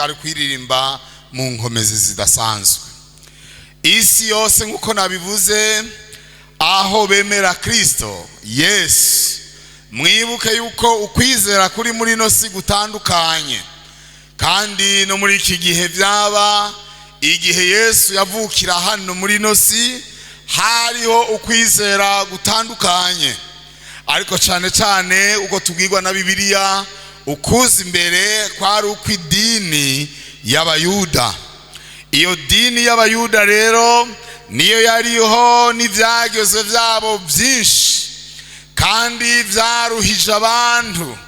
Twari kuririmba mu nkomezi zidasanzwe. Isi yose, nk'uko nabivuze, aho bemera Kristo Yesu. Mwibuke yuko ukwizera kuri muri ino si gutandukanye, kandi no muri iki gihe byaba igihe Yesu yavukira hano muri ino si hariho ukwizera gutandukanye. Ariko cyane cyane uko tubwirwa na Bibiliya, ukuza imbere kwari ukw'idini y'Abayuda. Iyo dini y'Abayuda rero niyo yariho n'ibyagezwe byabo byinshi, kandi byaruhije abantu,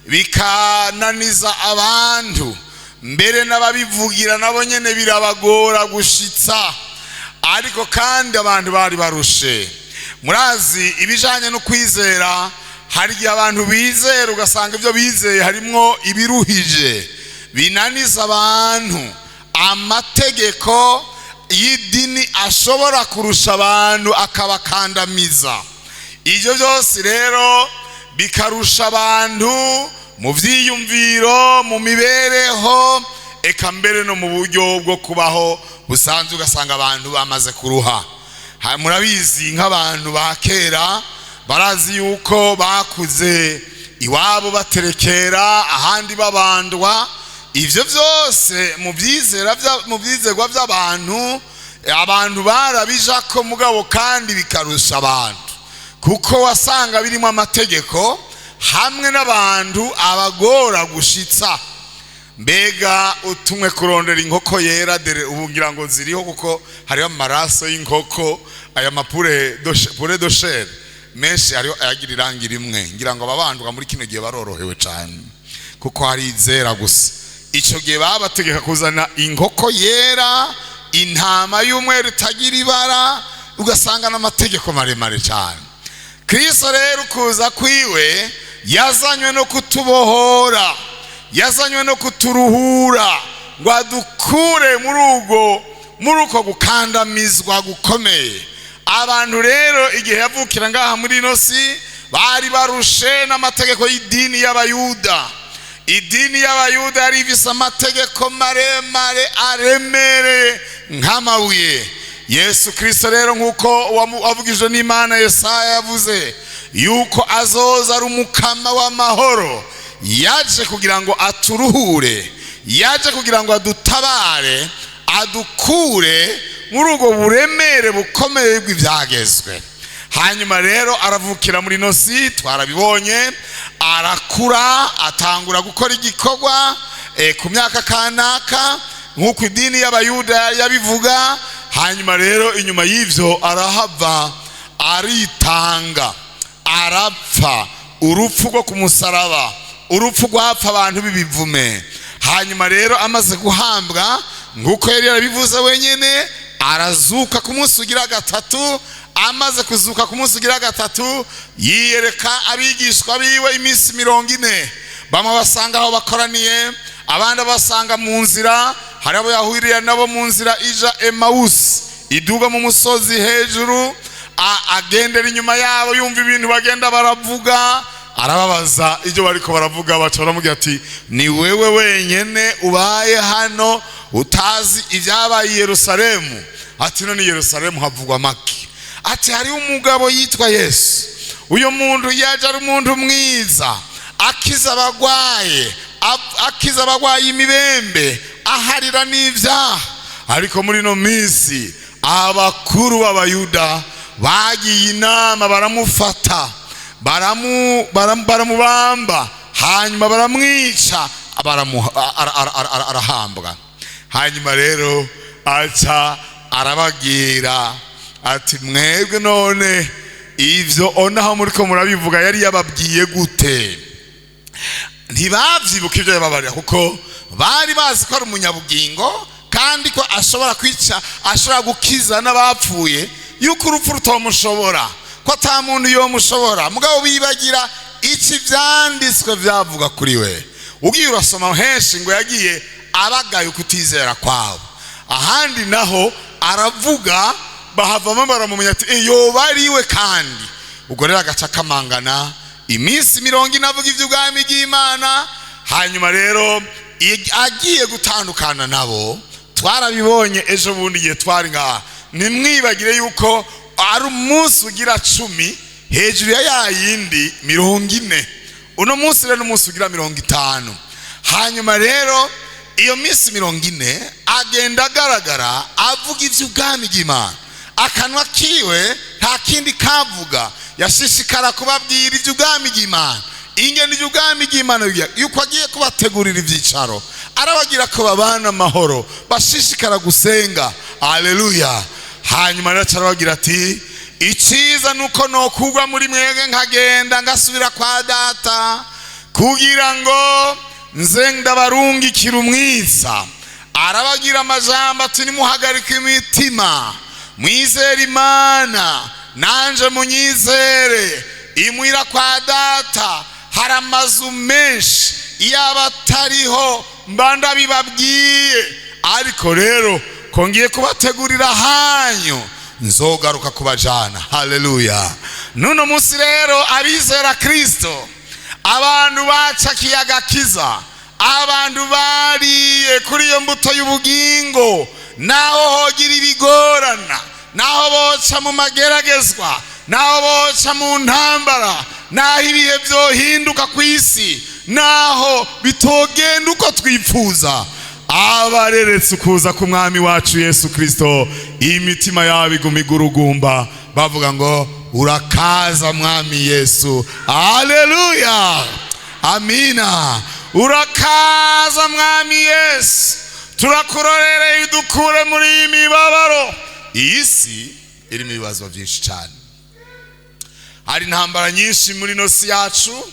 bikananiza abantu, mbere n'ababivugira nabo nyine birabagora gushitsa. Ariko kandi abantu bari barushe. Murazi, ibijyanye no kwizera, hari igihe abantu bizera ugasanga ibyo bizeye harimwo ibiruhije, binaniza abantu, amategeko y'idini ashobora kurusha abantu, akabakandamiza. Ibyo byose rero bikarusha abantu mu byiyumviro, mu mibereho, eka mbere no mu buryo bwo kubaho busanzwe, ugasanga abantu bamaze kuruha. Murabizi, nk'abantu ba kera barazi yuko bakuze iwabo baterekera, ahandi babandwa. Ibyo byose mu byizerwa by'abantu, abantu barabija ko mugabo kandi bikarusha abantu, kuko wasanga birimo amategeko hamwe n'abantu abagora gushitsa. Mbega utumwe kurondera inkoko yera dere, ubu ngira ngo ziriho, kuko hariho amaraso y'inkoko, aya ma poulet de chair menshi hariho ayagira irangi rimwe. Ngira ngo ababandwa muri kino gihe barorohewe cyane, kuko hari izera gusa. Icyo gihe babategeka kuzana inkoko yera, intama y'umweru itagira ibara, ugasanga n'amategeko maremare cyane. Kristo rero kuza kwiwe yazanywe no kutubohora, yazanywe no kuturuhura, ngo adukure muri uko gukandamizwa gukomeye. Abantu rero igihe yavukira ngaha muri ino si bari barushe n'amategeko y'idini y'Abayuda. Idini y'Abayuda yari ifise amategeko maremare aremereye nk'amabuye. Yesu Kirisito rero, nk'uko wavugijwe n'Imana Yesaya yavuze yuko azoza ari umukama w'amahoro, yaje kugira ngo aturuhure, yaje kugira ngo adutabare, adukure muri ubwo buremere bukomeye bw'ibyagezwe. Hanyuma rero aravukira muri ino si, twarabibonye, arakura, atangura gukora igikorwa ku myaka kanaka nk'uko idini y'Abayuda yabivuga. Hanyuma rero inyuma y'ibyo arahava aritanga, arapfa urupfu rwo ku musaraba, urupfu rwapfa abantu b'ibivume. Hanyuma rero amaze guhambwa nk'uko yari yarabivuze wenyine, arazuka ku munsi ugira gatatu. Amaze kuzuka ku munsi ugira gatatu, yiyereka abigishwa biwe iminsi 40. Bamwe basanga aho bakoraniye, abandi basanga mu nzira. Hari abo yahuriye nabo mu nzira ija Emawusi, iduga mu musozi hejuru. Agendera inyuma yabo, yumva ibintu bagenda baravuga, arababaza ibyo bariko baravuga. Baca baramubwira ati: "Ni wewe wenyene ubaye hano utazi ibyabaye i Yerusalemu?" Ati: "None i Yerusalemu havugwa make?" Ati: "Hariho umugabo yitwa Yesu. Uyu muntu yaje ari umuntu mwiza, akiza abagwaye, akiza abagwaye imibembe, aharira n'ibyaha. Ariko muri ino minsi abakuru b'Abayuda bagiye inama, baramufata, baramubamba, hanyuma baramwica, arahambwa." Hanyuma rero aca arababwira ati: "Mwebwe none ivyo onaho muriko murabivuga, yari yababwiye gute?" Ntibavyibuka ibyo yababarira, kuko bari bazi ko ari umunyabugingo, kandi ko ashobora kwica, ashobora gukiza n'abapfuye, yuko urupfu rutomushobora, ko ata muntu yomushobora. Mugabo bibagira iki byanditswe byavuga kuri we. Ugiye urasoma henshi ngo yagiye abagaye ukutizera kwabo, ahandi naho aravuga bahavamo baramumenya, ati: "Yoba ari we." Kandi ubwo rero agaca kamangana iminsi 40 avuga iby'ubwami bw'Imana. Hanyuma rero Agiye gutandukana nabo, twarabibonye ejo bundi igihe twari ngaha. Ntimwibagire yuko ari umunsi ugira 10 hejuru ya yindi 40. Uno munsi rero n'umunsi ugira 50. Hanyuma rero iyo minsi 40 agenda agaragara avuga iby'ubwami bw'Imana. Akanwa kiwe nta kindi kavuga, yashishikara kubabwira iby'ubwami bw'Imana, ingene iby'ubwami bw'Imana, yuko agiye kubategurira ibyicaro, arabagira ko babana amahoro, bashishikara gusenga. Aleluya. Hanyuma rero arababwira ati: "Icyiza ni uko nokugwa muri mwebwe nkagenda ngasubira kwa Data, kugira ngo nze ndabarungikira umwiza." Arabagira amajambo ati: "Nimuhagarike imitima, mwizere Imana, nanje munyizere. Imuhira kwa Data hari amazu menshi, iyo aba atariho mba ndabibabwiye. Ariko rero ko ngiye kubategurira hanyu, nzogaruka kubajana." Haleluya. N'uno munsi rero abizera Kristo, abantu bacakiye agakiza, abantu bariye kuri iyo mbuto y'ubugingo, naho hogira ibigorana, naho boca mu mageragezwa, naho boca mu ntambara, naho ibihe byohinduka ku isi, naho bitogenda uko twifuza, abareretse ukuza k'Umwami wacu Yesu Kirisito, imitima yabo iguma igurugumba, bavuga ngo: "Urakaza Mwami Yesu." Aleluya, amina. Urakaza Mwami Yesu, turakurorereye, udukure muri iyi mibabaro. Iyi si irimo ibibazo byinshi cyane, hari intambara nyinshi muri ino si yacu,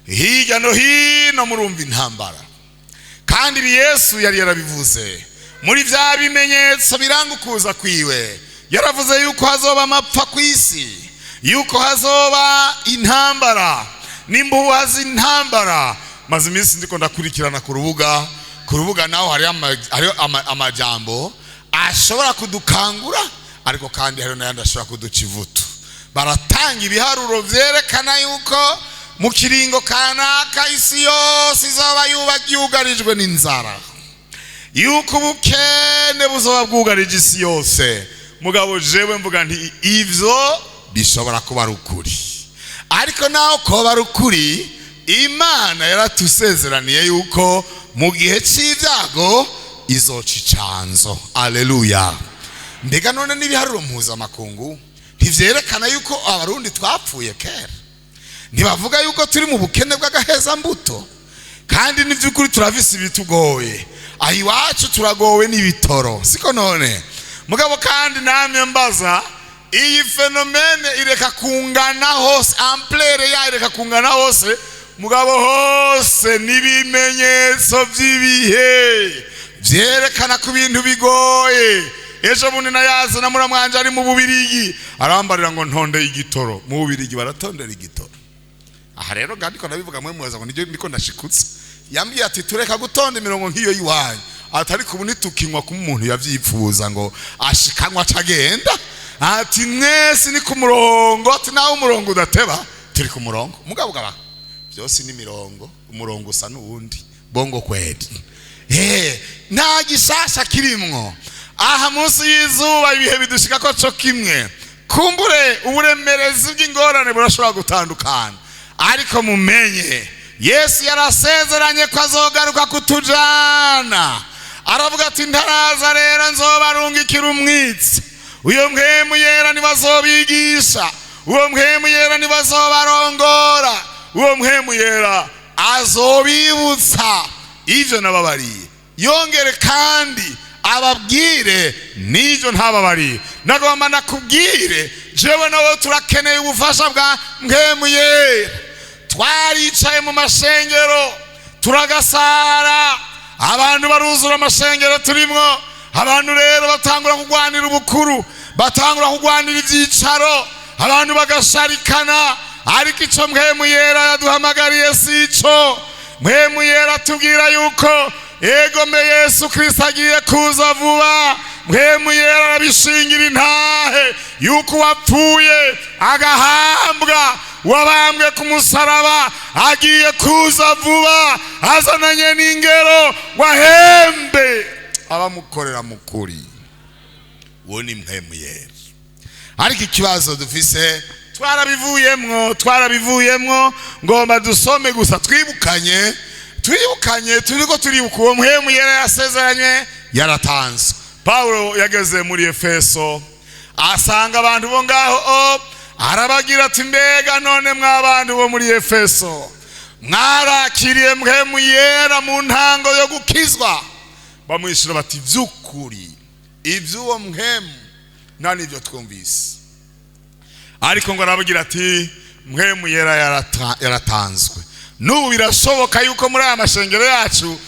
hirya no hino murumva intambara. Kandi ibi Yesu yari yarabivuze muri bya bimenyetso biranga ukuza kwiwe. Yaravuze yuko hazoba amapfa ku isi, yuko hazoba intambara n'imbuha z'intambara. Maze iminsi ndiko ndakurikirana ku rubuga, naho hariho amajambo ashobora kudukangura, ariko kandi hariho n'ayandi ashobora kuduca ivutu. Baratanga ibiharuro vyerekana yuko mu kiringo kanaka isi yose izaba yugarijwe n'inzara, yuko ubukene buzoba bwugarije isi yose. Mugabo jewe mvuga nti ivyo bishobora kuba ari ukuri, ariko naho koba ari ukuri, Imana yaratusezeraniye yuko mu gihe cy'ibyago izoca icanzo. Aleluya. Mbega none n'ibiharuro mpuzamakungu ntivyerekana yuko Abarundi twapfuye kera? Ntibavuga yuko turi mu bukene bw'agahezambuto? Kandi n'iby'ukuri turafise ibitugoye. Aho iwacu turagowe n'ibitoro, siko none? Mugabo kandi namwe mbaza, iyi phénomène ireka kungana hose, ampleur yayo ireka kungana hose, mugabo hose n'ibimenyetso by'ibihe byerekana ko ibintu bigoye. Ejo bundi nayaza na muramwanje ari mu Bubirigi, arambarira ngo ntondeye igitoro. Mu Bubirigi baratondera igitoro. Aha rero kandi ko ndabivuga, mwe mubaza ngo nibyo ndiko ndashikutse. Yambwiye ati: "Tureka gutonda imirongo nk'iyo y'iwanyu." Atari kubu ntitukinywa kuma umuntu yavyipfuza ngo ashikanywa acagenda. Ati: "Mwese ni ku murongo." Ati: "Nawe umurongo udateba, turi ku murongo." Mugabo gaba byose ni mirongo, umurongo usa n'uwundi. Bongo kweli, nta gishasha kirimwo aha munsi y'izuba. Ibihe bidushika ko co kimwe. Kumbure uburemerezi bw'ingorane burashobora gutandukana, ariko mumenye Yesu yarasezeranye ko azogaruka kutujana. Aravuga ati: "Ntaraza rero nzobarungikira umwitsi. Uyo Mpwemu Yera nibazobigisha, uwo Mpwemu Yera nibazobarongora, uwo Mpwemu Yera azobibutsa ivyo nababariye, yongere kandi ababwire n'ibyo ntababariye." Nagomba nakubwire, jewe nawe turakeneye ubufasha bwa Mpwemu Yera. Twaricaye mu mashengero turagasara, abantu baruzura amashengero turimwo. Abantu rero batangura kurwanira ubukuru, batangura kurwanira ibyicaro, abantu bagasharikana. Ariko icyo Mpwemu Yera yaduhamagariye si ico. Mpwemu Yera tubwira yuko egome Yesu Kirisito agiye kuza vuba. Mpwemu Yera arabishingira intahe yuko uwapfuye agahambwa. Wabambwe ku musaraba agiye kuza vuba, azananye n'ingero ngo ahembe abamukorera mu kuri. Uwo ni Mpwemu Yera. Ariko ikibazo dufise, twarabivuyemwo, twarabivuyemwo. Ngomba dusome gusa, twibukanye, twibukanye, turiko turibuka uwo Mpwemu Yera yasezeranye, yaratanzwe. Pawulo yageze muri Efeso, asanga abantu bo ngaho o, arabagira ati: "Mbega none mw'abantu bo muri Efeso, mwarakiriye Mpwemu Yera mu ntango yo gukizwa?" Bamwishyura bati: "By'ukuri iby'uwo Mpwemu nta n'ibyo twumvise." Ariko ngo arabagira ati: "Mpwemu Yera yaratanzwe." N'ubu birashoboka yuko muri aya mashengero yacu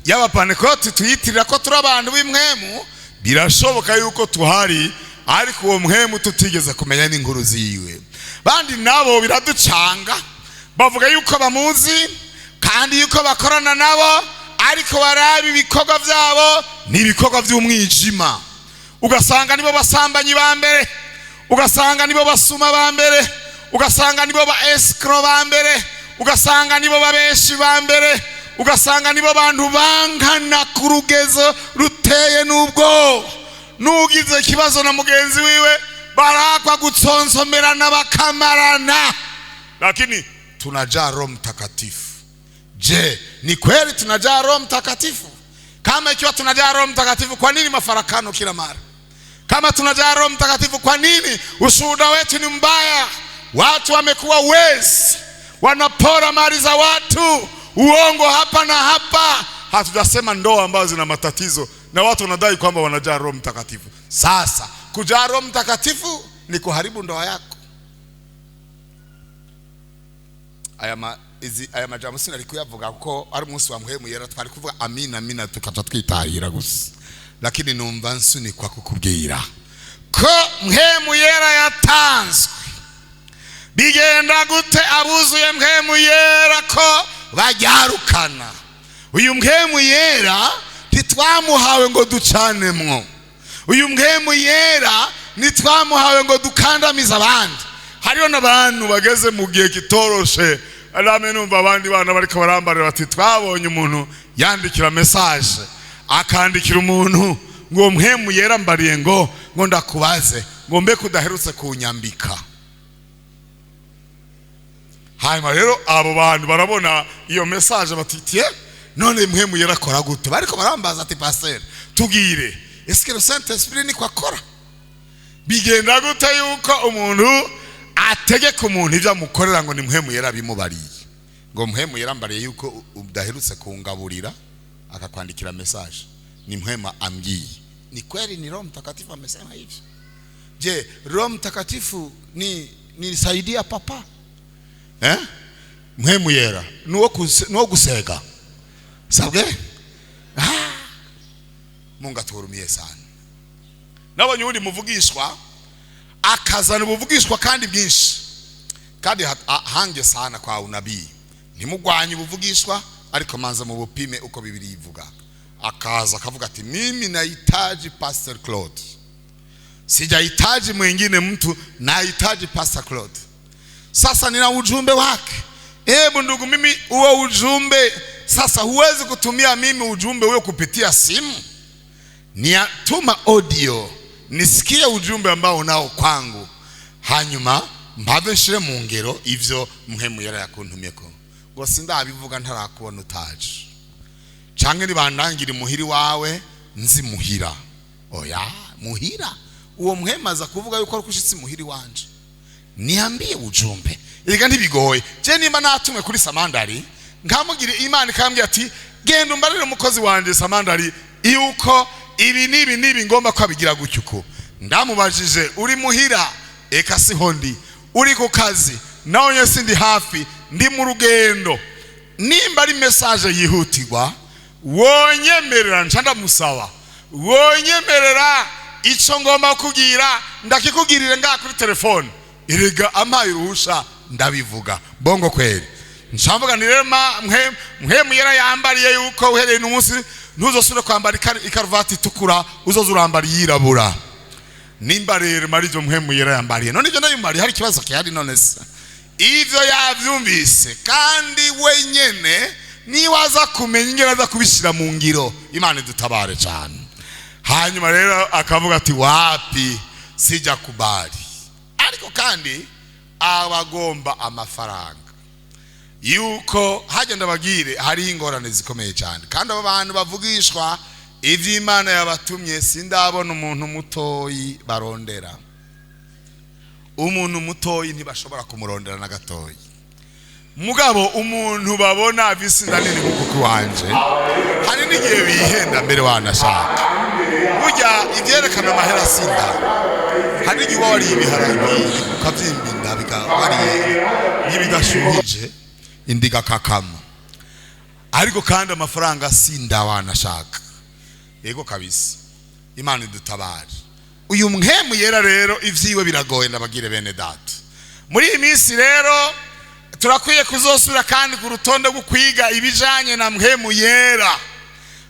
y'Abapanekoti tuyitirira ko turi abantu b'impwemu, birashoboka yuko tuhari, ariko uwo Mpwemu tutigeze kumenya n'inkuru ziwe. Bandi nabo biraducanga, bavuga yuko bamuzi kandi yuko bakorana nabo, ariko baraba ibikorwa byabo ni ibikorwa by'umwijima. Ugasanga nibo basambanyi ba mbere, ugasanga nibo basuma ba mbere, ugasanga nibo ba escrocs ba mbere, ugasanga nibo babeshi ba mbere, ugasanga nibo bantu bangana ku rugezo ruteye n'ubwoba. N'ugize ikibazo na mugenzi wiwe barakwa gutsonsomerana bakamarana, lakini tunajaa Roho Mtakatifu. Je, ni kweli tunajaa Roho Mtakatifu? Kama ikiwa tunajaa Roho Mtakatifu, kwa nini mafarakano kila mara? Kama tunajaa Roho Mtakatifu, kwa nini ushuhuda wetu ni mbaya? Watu wamekuwa wezi, wanapora mali za watu, uongo hapa na hapa. Hatujasema ndoa ambazo zina matatizo na watu wanadai kwamba wanajaa Roho Mtakatifu. Sasa kujaa Roho Mtakatifu ni kuharibu ndoa yako. Aya ma, izi, aya majambo sinari kuyavuga kuko ari umunsi wa Mpwemu Yera, twari kuvuga amina amina tukaca twitahira gusa, lakini numva nsunikwa kukubwira ko Mpwemu Yera yatanzwe. Bigenda gute abuzuye Mpwemu Yera ko bajyarukana? Uyu Mpwemu Yera ntitwamuhawe ngo ducanemwo. Uyu Mpwemu Yera ntitwamuhawe ngo dukandamize abandi. Hariho n'abantu bageze mu gihe kitoroshe. Namwe numva abandi bana bariko barambarira bati: "Twabonye umuntu yandikira message, akandikira umuntu ngo Mpwemu Yera mbariye ngo ndakubaze ngo mbe kudaherutse kunyambika." Hanyuma rero abo bantu barabona iyo message bati: "Tiye, none Mpwemu Yera akora gute?" Bariko barambaza ati: "Pasteur, tugire, est-ce que le Saint Esprit niko akora? Bigenda gute yuko umuntu ategeka umuntu ibyo amukorera ngo ni Mpwemu Yera bimubariye, ngo Mpwemu Yera mbariye yuko udaherutse kungaburira?" Akakwandikira message, ni Mpwemu ambwiye. Ni kweli ni Roho Mtakatifu amesema hivi? Je, Roho Mtakatifu ni saidia papa, eh? Mpwemu Yera nuwo gusega sabwe? Ah, Mungu atuhurumie sana. Nabonye uwundi muvugishwa akazana ubuvugishwa kandi bwinshi kandi hange sana kwa unabii. Ntimugwanye ubuvugishwa, ariko manza mu bupime uko Bibiliya ivuga. Akaza akavuga ati: "Mimi nahitaji Pastor Claude, sijahitaji mwingine mtu, nahitaji Pastor Claude. Sasa nina ujumbe wake. Hebu ndugu, mimi huo ujumbe sasa, huwezi kutumia mimi ujumbe huo kupitia simu, ni tuma audio nisikie ujumbe ambao unao kwangu, hanyuma mpave nshire mu ngero ivyo Mpwemu Yera yakuntumyeko." Ngo sindabivuga ntarakubona utaje, canke nibandangira imuhiri wawe nzi muhira. Oya, muhira uwo Mpwemu aza kuvuga yuko ari kushitsi muhiri wanje. Niambie ujumbe. Erega ntibigoye. Je, nimba natumwe kuri Samandari, nkamugira Imana ikambwira ati: "Genda umbarire umukozi wanje Samandari yuko ibi n'ibi n'ibi ngomba ko abigira gutyo uko." Ndamubajije: "Uri muhira?" "Eka, siho ndi." "Uri ku kazi?" "Nawe nyine sindi hafi, ndi mu rugendo." Nimba ari message yihutirwa, wonyemerera nca ndamusaba: "Wonyemerera icyo ngomba kubwira ndakikubwirire ngaha kuri telefone?" Erega ampaye uruhusha ndabivuga. Bongo kweli? Nshamvuga ni rero Mpwemu Yera yambariye yuko uhereye n'umunsi ntuzosubire kwambara ikaruvati itukura, uzoza urambara iyirabura. Nimba rero mari ibyo Mpwemu Yera yambariye, none ibyo ndabimariye, hari ikibazo gihari? None se Ivyo yavyumvise, kandi wenyene niba aza kumenya ingene aza kubishyira mu ngiro. Imana idutabare cyane. Hanyuma rero akavuga ati: "Wapi, sija kubali." Ariko kandi aba agomba amafaranga yuko hagenda bagire. Hariho ingorane zikomeye cyane, kandi abo bantu bavugishwa ivy'Imana yabatumye, sindabona umuntu mutoyi barondera. Umuntu mutoyi ntibashobora kumurondera na gatoyi. Mugabo umuntu babona afise inda nini nk'uku kwanje, hari n'igihe bihenda mbere wanashaka. Burya ivyerekana amahera sinda. Hari n'igihe uba wariye ibiharage ukavyimba inda, wariye nk'ibidashuhije, inda igakakama. Ariko kandi amafaranga sinda wanashaka. Yego kabisa, Imana idutabare. Uyu Mpwemu Yera rero, ivyiwe biragoye, ndabagire bene data. Muri iyi minsi rero turakwiye kuzosubira kandi ku rutonde rwo kwiga ibijanye na Mpwemu Yera,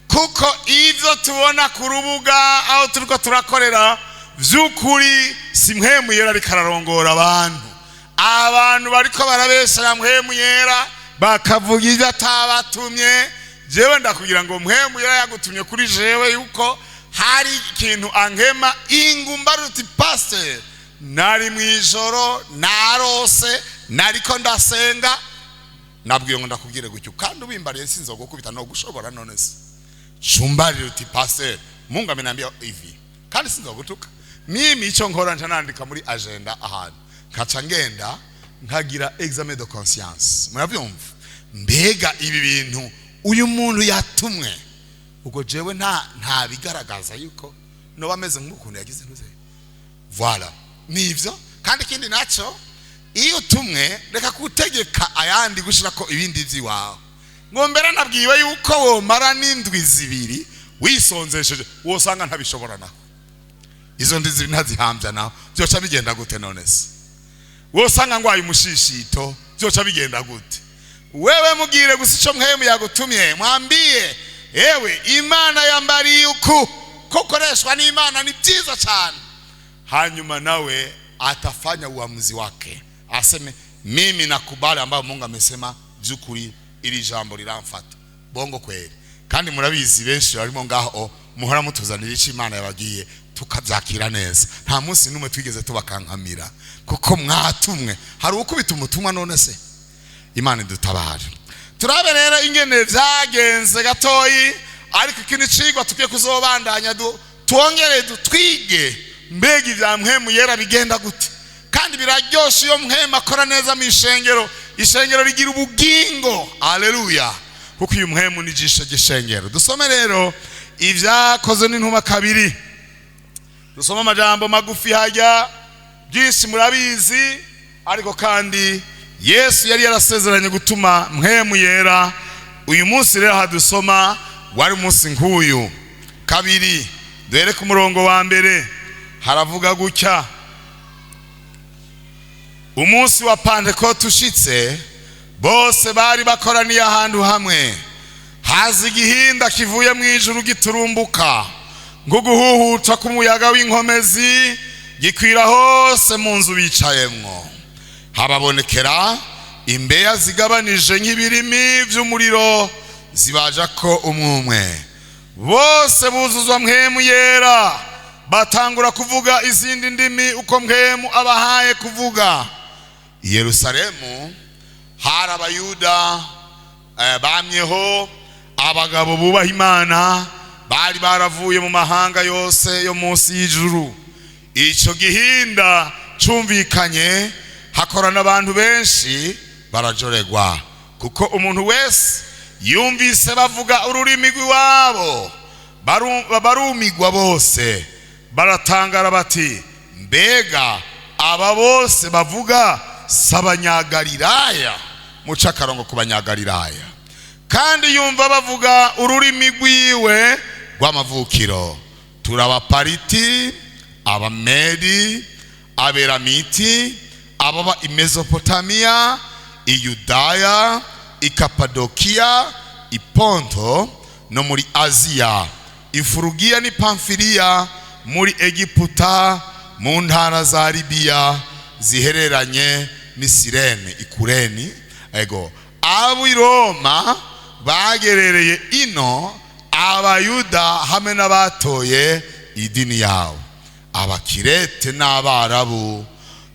kuko ivyo tubona ku rubuga aho turiko turakorera, vy'ukuri si Mpwemu Yera ariko ararongora abantu. Abantu bariko barabeshera Mpwemu Yera, bakavuga ivyo atabatumye. Jewe ndakugira ngo Mpwemu Yera yagutumye kuri jewe yuko hari ikintu ankema ingumba ruti: "Pasteur, nari mu ijoro narose, nariko ndasenga, nabwiye ngo ndakubwire gutyo." Kandi ubimbariye sinzogukubita no gushobora. None se chumbarire uti: "Pasteur, Mungu ameniambia hivi," kandi sinzogutuka. Mimi icyo nkora, nca nandika muri agenda ahantu, nkaca ngenda nkagira examen de conscience. Murabyumva? Mbega ibi bintu uyu muntu yatumwe, ubwo jewe nta bigaragaza yuko noba ameze nk'ukuntu yagize ntuze? Voilà, nivyo. Kandi ikindi naco, iyo utumwe, reka gutegeka ayandi gushirako ibindi vy'iwawe. Ngo mbere nabwiwe yuko womara n'indwi 2 wisonzesheje, wosanga ntabishobora naho. Izo ndwi 2 ntazihambya naho, byoca bigenda gute? None se wosanga ngwaye umushishito, byoca bigenda gute? Wewe mugire gusa ico Mpwemu yagutumye. Mwambie: "Ewe, Imana yambariye uku." Kukoreshwa n'Imana ni byiza cyane. Hanyuma nawe atafanya uamuzi wake, aseme: "Mimi nakubali ambayo Mungu amesema, by'ukuri iri jambo riramfata bongo kweli." Kandi murabizi, benshi barimo ngaho muhora mutuzanira icyo Imana yabagiye, tukabyakira neza. Nta munsi n'umwe twigeze tubakankamira, kuko mwatumwe. Hari ukubita umutumwa? None se Imana idutabare. Turabe rero ingene byagenze gatoyi. Ariko ikindi cigwa tugiye kuzobandanya, twongere dutwige mbega ibya Mpwemu Yera bigenda gute. Kandi biraryoshe iyo Mpwemu akora neza mu ishengero. Ishengero rigira ubugingo. Aleluya! Kuko uyu Mpwemu ni ijisho ry'ishengero. Dusome rero Ibyakoze n'Intumwa 2. Dusome amajambo magufi, hajya byinshi murabizi. Ariko kandi Yesu yari yarasezeranye gutuma Mpwemu Yera. Uyu munsi rero hadusoma wari umunsi nk'uyu. 2, duhere ku murongo wa 1. Haravuga gutya: Umunsi wa Pantekote ushitse, bose bari bakoraniye ahantu hamwe. Haza igihinda kivuye mu ijuru giturumbuka nk'uguhuhuta k'umuyaga w'inkomezi, gikwira hose mu nzu bicayemwo. Hababonekera imbeya zigabanije nk'ibirimi by'umuriro, zibaja ko umwumwe. Bose buzuzwa Mpwemu Yera, batangura kuvuga izindi ndimi uko Mpwemu abahaye kuvuga. I Yerusalemu hari Abayuda bamyeho, abagabo bubaha Imana, bari baravuye mu mahanga yose yo munsi y'ijuru. Icyo gihinda cumvikanye, hakorana abantu benshi, barajoregwa, kuko umuntu wese yumvise bavuga ururimi rw'iwabo. Barumigwa bose, baratangara bati: "Mbega aba bose bavuga si Abanyagalilaya?" Muca akarongo ku Banyagalilaya. Kandi yumva bavuga ururimi rwiwe rw'amavukiro. "Turabapariti, Abamedi, Aberamiti, ababa i Mesopotamiya, i Yudaya, i Kapadokiya, i Ponto no muri Aziya, i Furugiya n'i Pamfiliya, muri Egiputa, mu ntara za Libiya zihereranye Ni Sirene, Ikureni. Ego, abo i Roma bagerereye ino, Abayuda hamwe n'abatoye idini yawe, Abakirete n'Abarabu,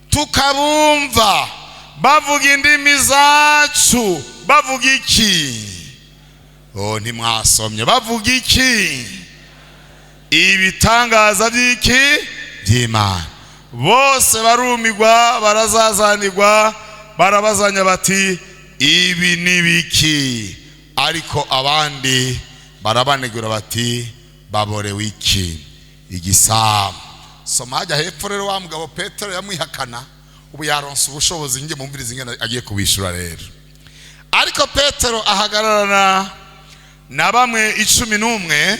tukabumva bavuga indimi zacu. Bavuga iki? Oh, ntimwasomye? Bavuga iki? Ibitangaza by'iki? By'Imana. Bose barumigwa, barazazanirwa, barabazanya bati: "Ibi ni biki?" Ariko abandi barabanegura bati: "Baborewe iki?" Igisambo. Soma hajya hepfo rero. Wa mugabo Petero yamwihakana, ubu yaronse ubushobozi. Njye mumviriza ingene agiye kubishura rero. Ariko Petero ahagararana na bamwe 11,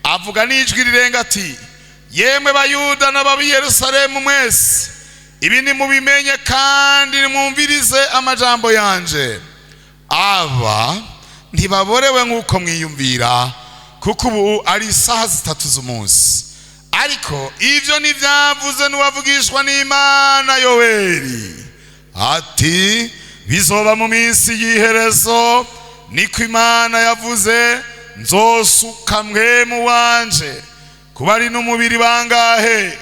avuga n'ijwi rirenga ati: "Yemwe Bayuda n'ab'i Yerusalemu mwese, ibi nimubimenye kandi nimwumvirize amajambo yanje. Aba ntibaborewe nk'uko mwiyumvira, kuko ubu ari isaha 3 z'umunsi. Ariko ibyo ntibyavuze n'uwavugishwa n'Imana Yoweri ati: 'Bizoba mu minsi y'iherezo, niko Imana yavuze, nzosuka Mpwemu wanje kuba ari n'umubiri bangahe?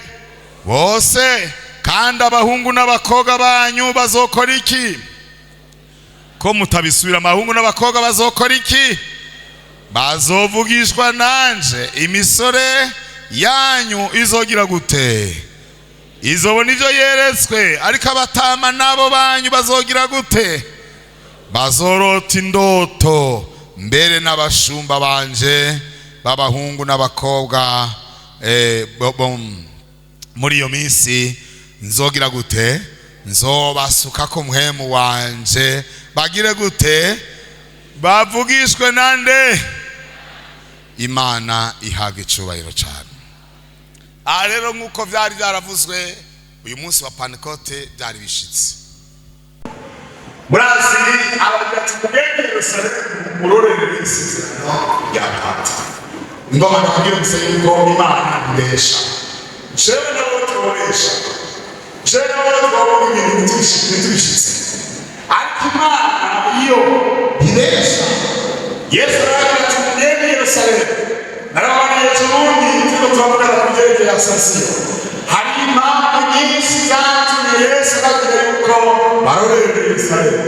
Bose. Kandi abahungu n'abakobwa banyu bazokora iki?" Ko mutabisubira? Abahungu n'abakobwa bazokora iki? Bazovugishwa nanje. Imisore yanyu izogira gute? Izobona ibyo yeretswe. Ariko abatama nabo banyu bazogira gute? Bazorota indoto. Mbere n'abashumba banje b'abahungu n'abakobwa muri iyo minsi nzogira gute? Nzobasuka ko Mpwemu wanje, bagire gute? Bavugishwe nande? Imana ihabwa icubahiro cyane. Aha rero, nk'uko byari byaravuzwe, uyu munsi wa Pantekote byari bishitse. Murazi, abagira ati: "Mugende Yerusalemu, murorere isezerano rya Data." Ngoma ndakubwira gusa yuko Imana ibesha. Jewe nabo tubobesha, jewe nabo twabona ibintu ntitubishitse, ariko Imana iyo ntibesha. Yesu aragira ati: "Mugende Yerusalemu." Narababwiye ejo bundi turiko turavugana ku byerekeye Asasiyo, hari impamvu nyinshi zatumye Yesu ababwira yuko barorera Yerusalemu.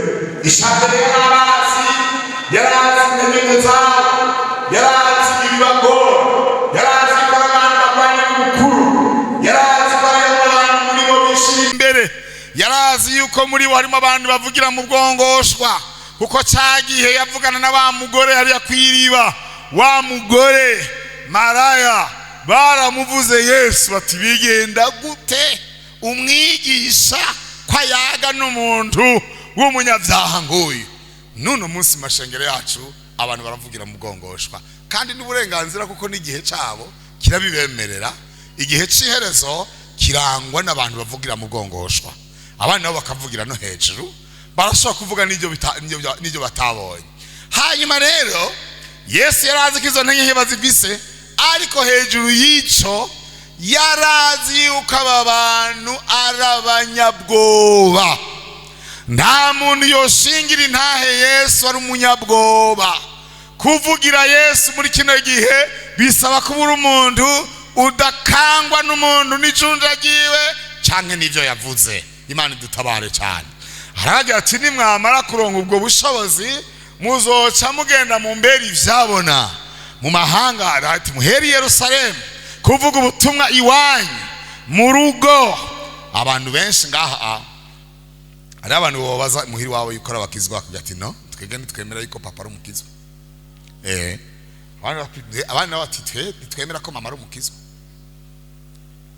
Icambere, yarabazi, yarazi intege zabo, yarazi ibibagora, yarazi ko ari abantu barwanya ubukuru, yarazi ko ari abantu muri bo bishira imbere, yarazi yuko muri bo harimo abantu bavugira mu bwongoshwa, kuko cya gihe yavugana na wa mugore hariya ku iriba, wa mugore maraya, baramuvuze Yesu bati: "Bigenda gute umwigisha ko ayaga n'umuntu w'umunyabyaha nk'uyu?" N'uno munsi mu mashengero yacu abantu baravugira mu bwongoshwa, kandi n'uburenganzira, kuko n'igihe cyabo kirabibemerera. Igihe cy'iherezo kirangwa n'abantu bavugira mu bwongoshwa, abandi nabo bakavugira no hejuru, barashobora kuvuga n'ibyo batabonye. Hanyuma rero Yesu yari azi ko izo ntege nke bazifise, ariko hejuru y'icyo yarazi yuko aba bantu ari abanyabwoba. Nta muntu yoshingira intahe Yesu ari umunyabwoba. Kuvugira Yesu muri kino gihe bisaba kuba uri umuntu udakangwa n'umuntu n'ijunja ryiwe canke n'ivyo yavuze. Imana idutabare cyane. Aragira ati: "Nimwamara kuronka ubwo bushobozi, muzoca mugenda mu mbere ivyabona mu mahanga." Ati: "Muheri Yerusalemu, kuvuga ubutumwa iwanyu mu rugo." Abantu benshi ngaha, hari abantu babaza muhiri wawe yuko ari abakizwa, bakavuga ati: "No, twebwe ntitwemera yuko papa ari umukizwa." Abandi nabo bati: "Twe ntitwemera ko mama ari umukizwa."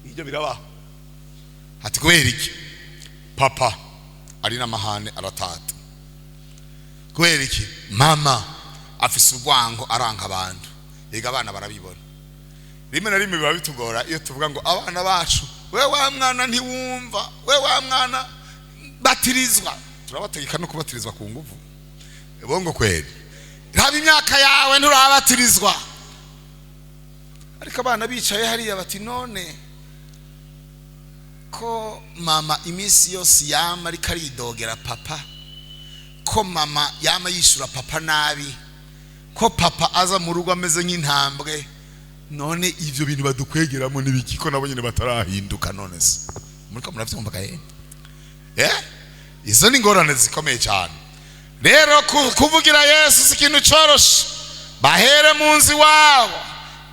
Ibyo birabaho. Ati: "Kubera iki?" "Papa ari n'amahane, aratata." "Kubera iki?" "Mama afise urwango, aranka abantu." Ega abana barabibona. Rimwe na rimwe biba bitugora iyo tuvuga ngo abana bacu: "We wa mwana ntiwumva, we wa mwana batirizwa." Turabategeka no kubatirizwa ku nguvu. Bongo kweri, raba imyaka yawe, nturabatirizwa. Ariko abana bicaye hariya bati: "None Ko mama iminsi yose yama ariko aridogera papa, ko mama yama yishura papa nabi, ko papa aza mu rugo ameze nk'intambwe, none ivyo bintu badukwegeramo n'ibiki, ko nabo nyine batarahinduka? None se muriko muravyumva gahe? Izo ni ingorane zikomeye cyane. Rero kuvugira Yesu si ikintu coroshe. Bahere mu nzu iwabo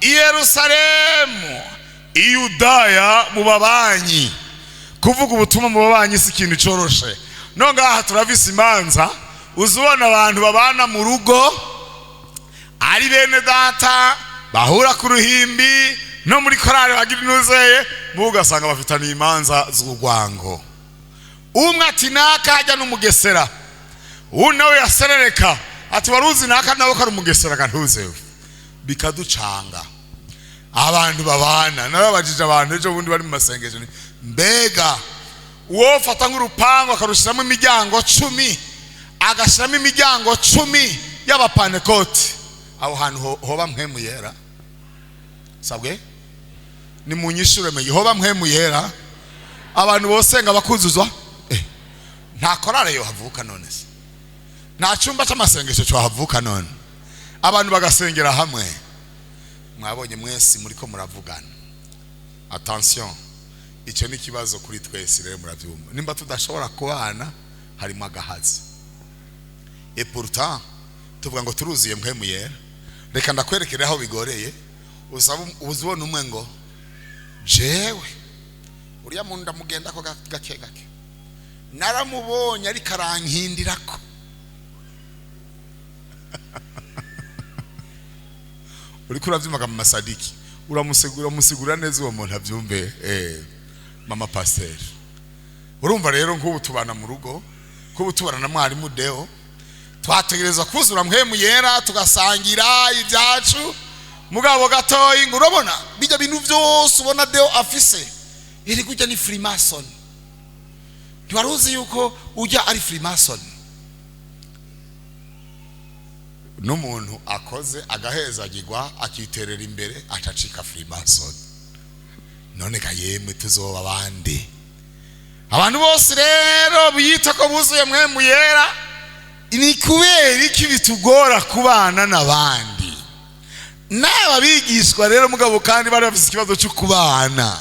i Yerusalemu, i Yudaya, mu babanyi. Kuvuga ubutumwa mu babanyi si ikintu coroshe. No ngaha turafise imanza, uzubona abantu babana mu rugo ari bene data, bahura ku ruhimbi no muri korali, bagira inuzeye mu, ugasanga bafitaniye imanza z'urwango. Umwe ati: "Naka hajya n'umugesera." Uwu nawe yaserereka ati: "Wari uzi naka nawe ko ari umugesera?" Kantuzewe bikaducanga. Abantu babana, narabajije abantu ejo bundi bari mu masengesho nti: "Mbega uwo fata nk'urupangu akarushyiramo imiryango 10, agashyiramo imiryango 10 y'abapanekoti, aho hantu hoba mpwemu yera?" Sabwe ni munyishure mwe, hoba mpwemu yera? Abantu bosenga bakuzuzwa? Nta korale yo havuka none se? Nta cyumba cy'amasengesho cyo havuka none, abantu bagasengera hamwe? Mwabonye mwese muriko muravugana. Attention, icyo ni ikibazo kuri twese. Rero murabyumva, nimba tudashobora kubana harimo agahazi, et pourtant tuvuga ngo turuzuye mpwemu yera. Reka ndakwerekere aho bigoreye. Uzaba uzibona umwe ngo: "Jewe uriya muntu ndamugenda ko gake gake, naramubonye ariko arankindirako." Uriko uravyumvaga mu masadiki, uramusigura, uramusigura neza uwo muntu abyumve. Mama pasteur, urumva rero nk'ubu tubana mu rugo, nk'ubu tubana na mwarimu Deo, twategereza kuzura mpwemu yera, tugasangira ibyacu. Mugabo gatoyi ngo: "Urabona bijya bintu byose ubona Deo afise iri kujya ni Freemason. Ntiwari uzi yuko ujya ari Freemason?" N'umuntu akoze agahezagirwa, akiterera imbere, acacika Freemason. None ga yemwe, tuzoba abandi? Abantu bose rero biyita ko buzuye mpwemu yera, ni kubera iki bitugora kubana n'abandi? N'aba bigishwa rero mugabo kandi bari bafite ikibazo cyo kubana,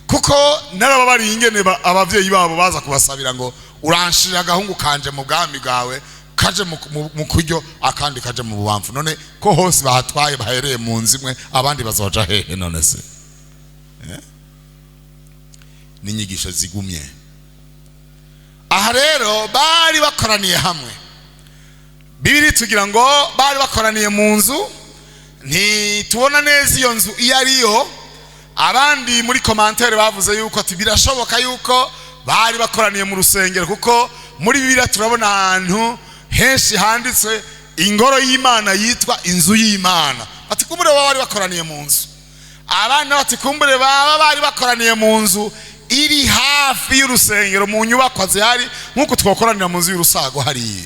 kuko narababariye ingene abavyeyi babo baza kubasabira ngo: "Uranshirira agahungu kanje mu bwami bwawe, kaje mu kuryo, akandi kaje mu bubamfu." None ko hose bahatwaye, bahereye mu nzu imwe, abandi bazoja hehe none se? N'inyigisho zigumye. Aha rero bari bakoraniye hamwe. Bibiri tugira ngo bari bakoraniye mu nzu. Ntitubona neza iyo nzu iyo ariyo. Abandi muri commentaire bavuze yuko ati birashoboka yuko bari bakoraniye mu rusengero, kuko muri Bibiliya turabona ahantu henshi handitse ingoro y'Imana yitwa inzu y'Imana. Ati kumbure baba bari bakoraniye mu nzu. Abana bati kumbure baba bari bakoraniye mu nzu iri hafi y'urusengero, mu nyubakwa zihari, nk'uko twakoranira mu nzu y'urusago hariya.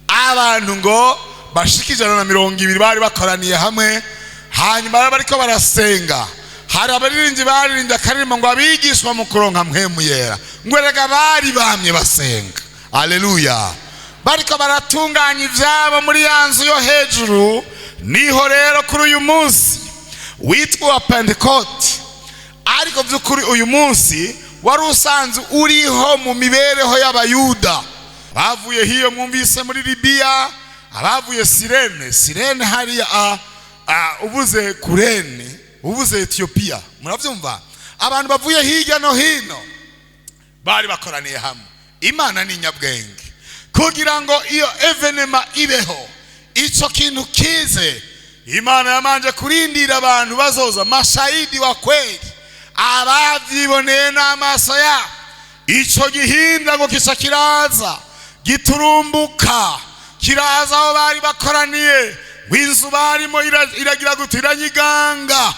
Abantu ngo bashika 120 bari bakoraniye hamwe. Hanyuma bari bariko barasenga, hari abaririmbyi baririmbye akaririmbo ngo abigishwa mu kuronka mpwemu yera, ngo erega bari bamye basenga. Aleluya! Bariko baratunganya ivyabo muri ya nzu yo hejuru. Niho rero kuri uyu munsi witwa wa Pentecote, ariko by'ukuri uyu munsi wari usanzwe uriho mu mibereho y'Abayuda bavuye hiyo mwumvise muri Libiya, abavuye Sirene. Sirene hariya, ubuze Kurene, ubuze Etiyopiya. Murabyumva, abantu bavuye hirya no hino bari bakoraniye hamwe. Imana ni nyabwenge. Kugira ngo iyo événement ibeho, icyo kintu kize, Imana yamanje kurindira abantu bazoza, mashahidi wa kweli, abavyiboneye n'amaso yabo. Ico gihinda ngo kica kiraza giturumbuka, kiraza aho bari bakoraniye, ngo inzu barimo iragira gute? Iranyiganga.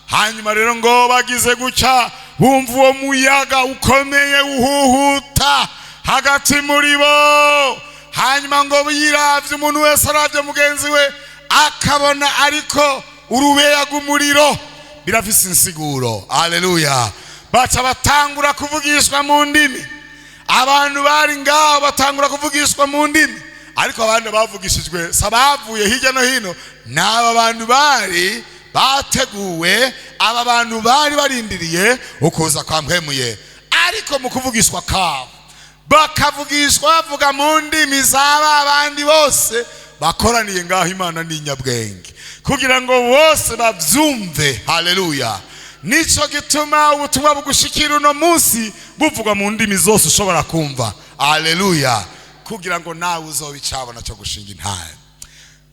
Hanyuma rero ngo bagize gutya, bumva uwo muyaga ukomeye uhuhuta hagati muri bo. Hanyuma ngo biravye, umuntu wese aravye mugenzi we akabona ariko urubeya rw'umuriro. Birafise insiguro. Aleluya! Baca batangura kuvugishwa mu ndimi. Abantu bari ngaho batangura kuvugishwa mu ndimi, ariko abandi bavugishijwe si abavuye hirya no hino, ni aba bantu bari bateguwe, aba bantu bari barindiriye ukuza kwa Mpwemu Yera. Ariko mu kuvugishwa kwabo, bakavugishwa bavuga mu ndimi z'aba bandi bose bakoraniye ngaho. Imana ni inyabwenge kugira ngo bose babyumve. Haleluya! Nicyo gituma ubutumwa bugushikira uno munsi buvugwa mu ndimi zose ushobora kumva. Haleluya! Kugira ngo nawe uzobe icabona cyo gushinga intahe.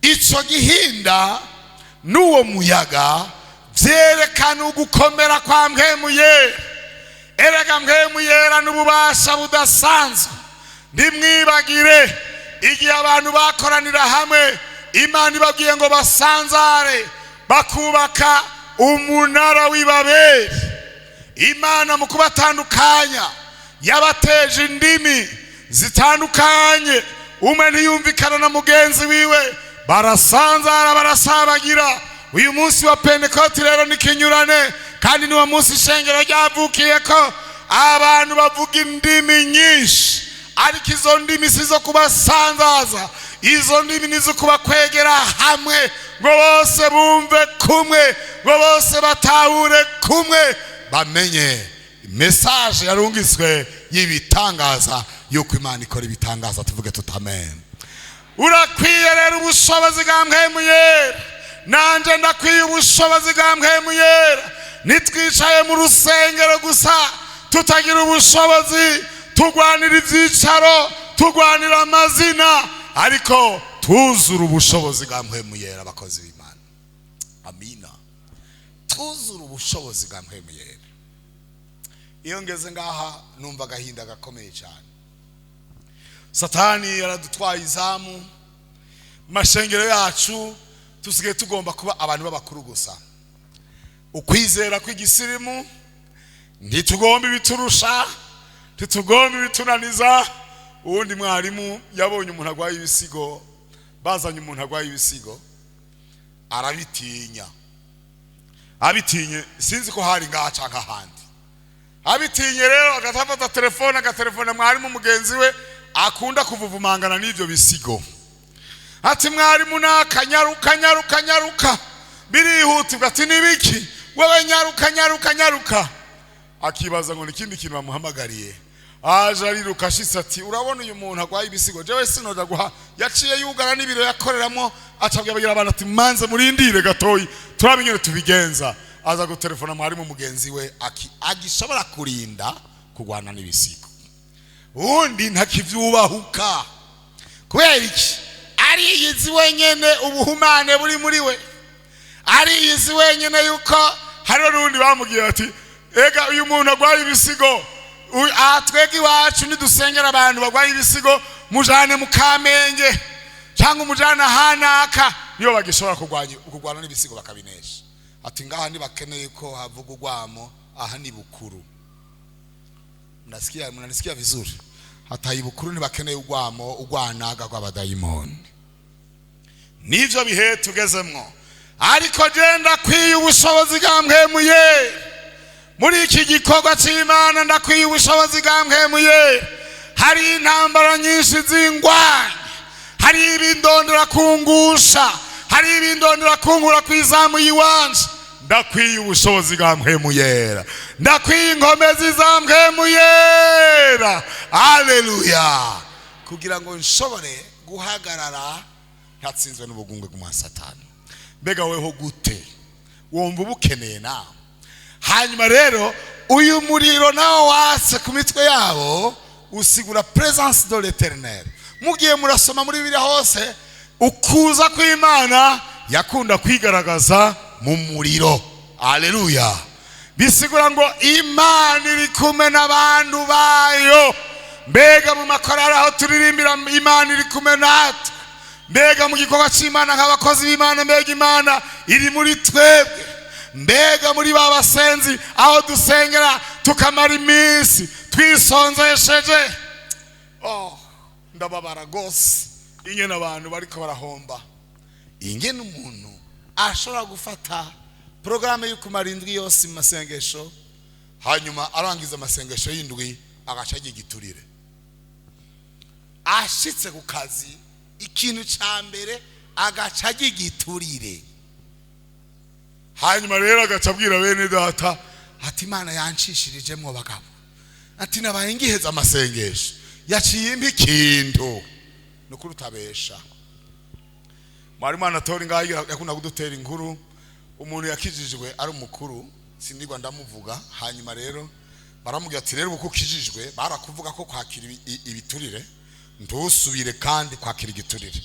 Icyo gihinda n'uwo muyaga byerekana ugukomera kwa Mpwemu Yera. Erega Mpwemu Yera n'ububasha budasanzwe. Ntimwibagire igihe abantu bakoranira hamwe, Imana ibabwiye ngo basanzare, bakubaka umunara w'Ibaberi. Imana mu kubatandukanya yabateje indimi zitandukanye, umwe ntiyumvikana na mugenzi wiwe, barasanzara, barasabagira. Uyu munsi wa Pentekoti rero ni kinyurane, kandi niwo munsi ishengero ryavukiye ko abantu bavuga indimi nyinshi. Ariko izo ndimi si zo kubasanzaza, izo ndimi ni zo kubakwegera hamwe, ngo bose bumve kumwe, ngo bose batahure kumwe, bamenye message yarungiswe y'ibitangaza, yuko Imana ikora ibitangaza. Tuvuge tuti amen. Urakwiye rero ubushobozi bwa Mpwemu Yera, nanjye ndakwiye ubushobozi bwa Mpwemu Yera. Nitwicaye mu rusengero gusa tutagira ubushobozi, turwanira ibyicaro, turwanira amazina, ariko tuzura ubushobozi bwa Mpwemu Yera. Abakozi b'Imana, amina. Tuzura ubushobozi bwa Mpwemu Yera. Iyo ngeze ngaha numva agahinda gakomeye cyane. Satani yaradutwaye izamu mu mashengero yacu. Tusigaye tugomba kuba abantu b'abakuru gusa, ukwizera kw'igisirimu. Ntitugomba ibiturusha, ntitugomba ibitunaniza. Uwundi mwarimu yabonye umuntu arwaye ibisigo, bazanye umuntu arwaye ibisigo, arabitinya. Abitinye, sinzi ko hari ngaha cyangwa ahandi, abitinye rero agafata telefone, agatelefona mwarimu mugenzi we akunda kuvuvumangana n'ibyo bisigo, ati: "Mwarimu naka, nyaruka, nyaruka, nyaruka, birihutirwa." Ati: "Nibiki wewe?" "Nyaruka, nyaruka, nyaruka." Akibaza ngo ni ikindi kintu bamuhamagariye. Aje ariruka, ashitse ati: "Urabona uyu muntu arwaye ibisigo, jewe sinoja guha." Yaciye yugara n'ibiro yakoreramo, acabwira abantu ati: "Manze murindire gatoyi, turabe ingene tubigenza." Aza gutelefona mwarimu mugenzi we aki agishobora kurinda kurwana n'ibisigo. Ubundi ntakivyubahuka. Kubera iki? Ariyizi wenyene ubuhumane buri muri we, ariyizi wenyene yuko hariho n'ubundi bamubwiye bati: "Ega uyu muntu arwaye ibisigo, aha twebwe iwacu nidusengera abantu barwaye ibisigo, mujane mu Kamenge cyangwa umujane ahanaka, niyo bagishobora kurwana n'ibisigo bakabinesha." Ati: "Ngaha ntibakeneye ko havuga urwamo, aha ni bukuru." Mnasikia? Mnanisikia vizuri? Hata ibukuru ntibakeneye urwamo, urwanaga rw'abadayimoni. Nivyo bihe tugezemwo, ariko je ndakwiye ubushobozi bwa Mpwemu Yera muri iki gikorwa cy'Imana. Ndakwiye ubushobozi bwa Mpwemu Yera. Hari intambara nyinshi zingwanya, hari ibindondera kungusha, hari ibindondera kungura ku izamu y'iwanje. Ndakwiye ubushobozi bwa Mpwemu Yera, ndakwiye inkomezi za Mpwemu Yera. Aleluya! Kugira ngo nshobore guhagarara ntatsinzwe n'ubugungwe bwa Satani. Mbega weho gute wumva ubukeneye nawe? Hanyuma rero uyu muriro nawo watse ku mitwe yabo usigura présence de l'Éternel. Mugiye murasoma muri Bibiliya hose, ukuza kw'Imana yakunda kwigaragaza mu muriro. Aleluya! Bisigura ngo Imana iri kumwe n'abantu bayo. Mbega mu makorari aho turirimbira, Imana iri kumwe natwe? Mbega mu gikorwa cy'Imana nk'abakozi b'Imana, mbega Imana iri muri twebwe? Mbega muri ba basenzi aho dusengera tukamara iminsi twisonzesheje? Oh, ndababara rwose ingene abantu bariko barahomba, ingene umuntu ashobora gufata porogaramu yo kumara indwi yose mu masengesho. Hanyuma arangiza amasengesho y'indwi, agaca ajya igiturire. Ashitse ku kazi, ikintu cya mbere agaca ajya igiturire. Hanyuma rero agaca abwira bene data ati: "Imana yancishirijemwo bagabo," ati: "Nabaye ngiheza amasengesho, yaciye impa ikintu." Nukuri utabesha. Mwarimu Anatori ngaho yakunda kudutera inkuru. Umuntu yakijijwe ari umukuru, sindigwa ndamuvuga. Hanyuma rero baramubwira ati: "Rero uko ukijijwe, barakuvuga ko kwakira ibiturire, ntusubire kandi kwakira igiturire."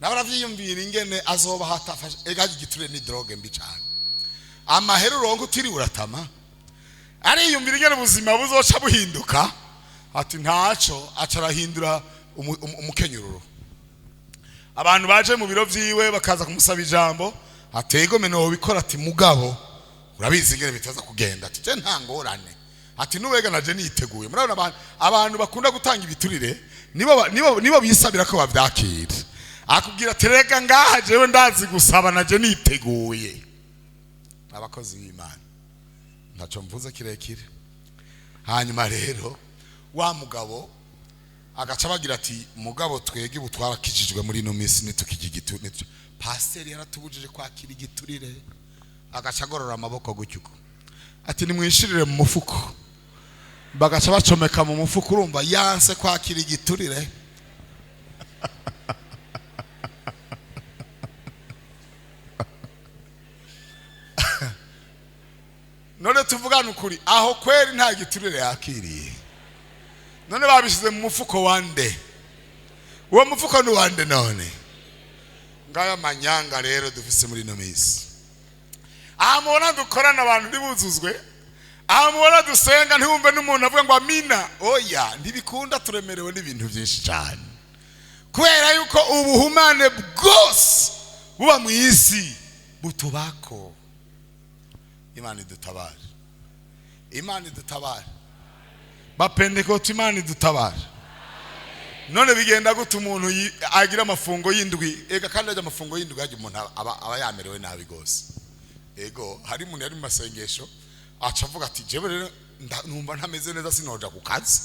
Nawe aravyiyumvira ingene azoba hatafashe. Ega igiturire ni drogue mbi cyane. Amahera uronka utiriwe uratama. Ariyumvira ingene ubuzima buzoca buhinduka, ati ntaco. Aca arahindura umukenyururo. Abantu baje mu biro vyiwe bakaza kumusaba ijambo, ategome no bikora, ati: "Mugabo urabizi ingene bitaza kugenda." Ati: "Je nta ngorane." Ati: "Nubega naje niteguye." Murabona abantu bakunda gutanga ibiturire nibo bisabira ko bavyakira. Akubwira ati: "Rega ngaha jewe ndazi gusaba, naje niteguye." Abakozi b'Imana, ntaco mvuze kirekire. Hanyuma rero wa mugabo agaca bagira ati: "Mugabo twege ubu twarakijijwe, muri ino minsi nitukijya igiturire, pasiteri yaratubujije kwakira igiturire." Agaca agorora amaboko gutyo uko, ati: "Nimwishirire mu mufuko." Bagaca bacomeka mu mufuko. Urumva yanse kwakira igiturire. None tuvugane ukuri, aho kweri nta giturire yakiriye? None babishyize mu mufuko wande? Uwo mufuko ni wande? None ngaya manyanga rero dufise muri ino minsi. Aha mubona dukorana, abantu ntibuzuzwe. Aha mubona dusenga, ntiwumve n'umuntu avuga ngo amina. Oya, ntibikunda. Turemerewe n'ibintu byinshi cyane, kubera yuko ubuhumane bwose buba mu isi butubako. Imana idutabare, Imana idutabare. Bapentekoti, Imana idutabare. None bigenda gute umuntu agira amafungo y'indwi? Ega kandi ajya amafungo y'indwi, ajya umuntu aba yamerewe nabi gose. Ego, hari umuntu yari mu masengesho, aca avuga ati: "Jewe rero numva ntameze neza, sinoja ku kazi."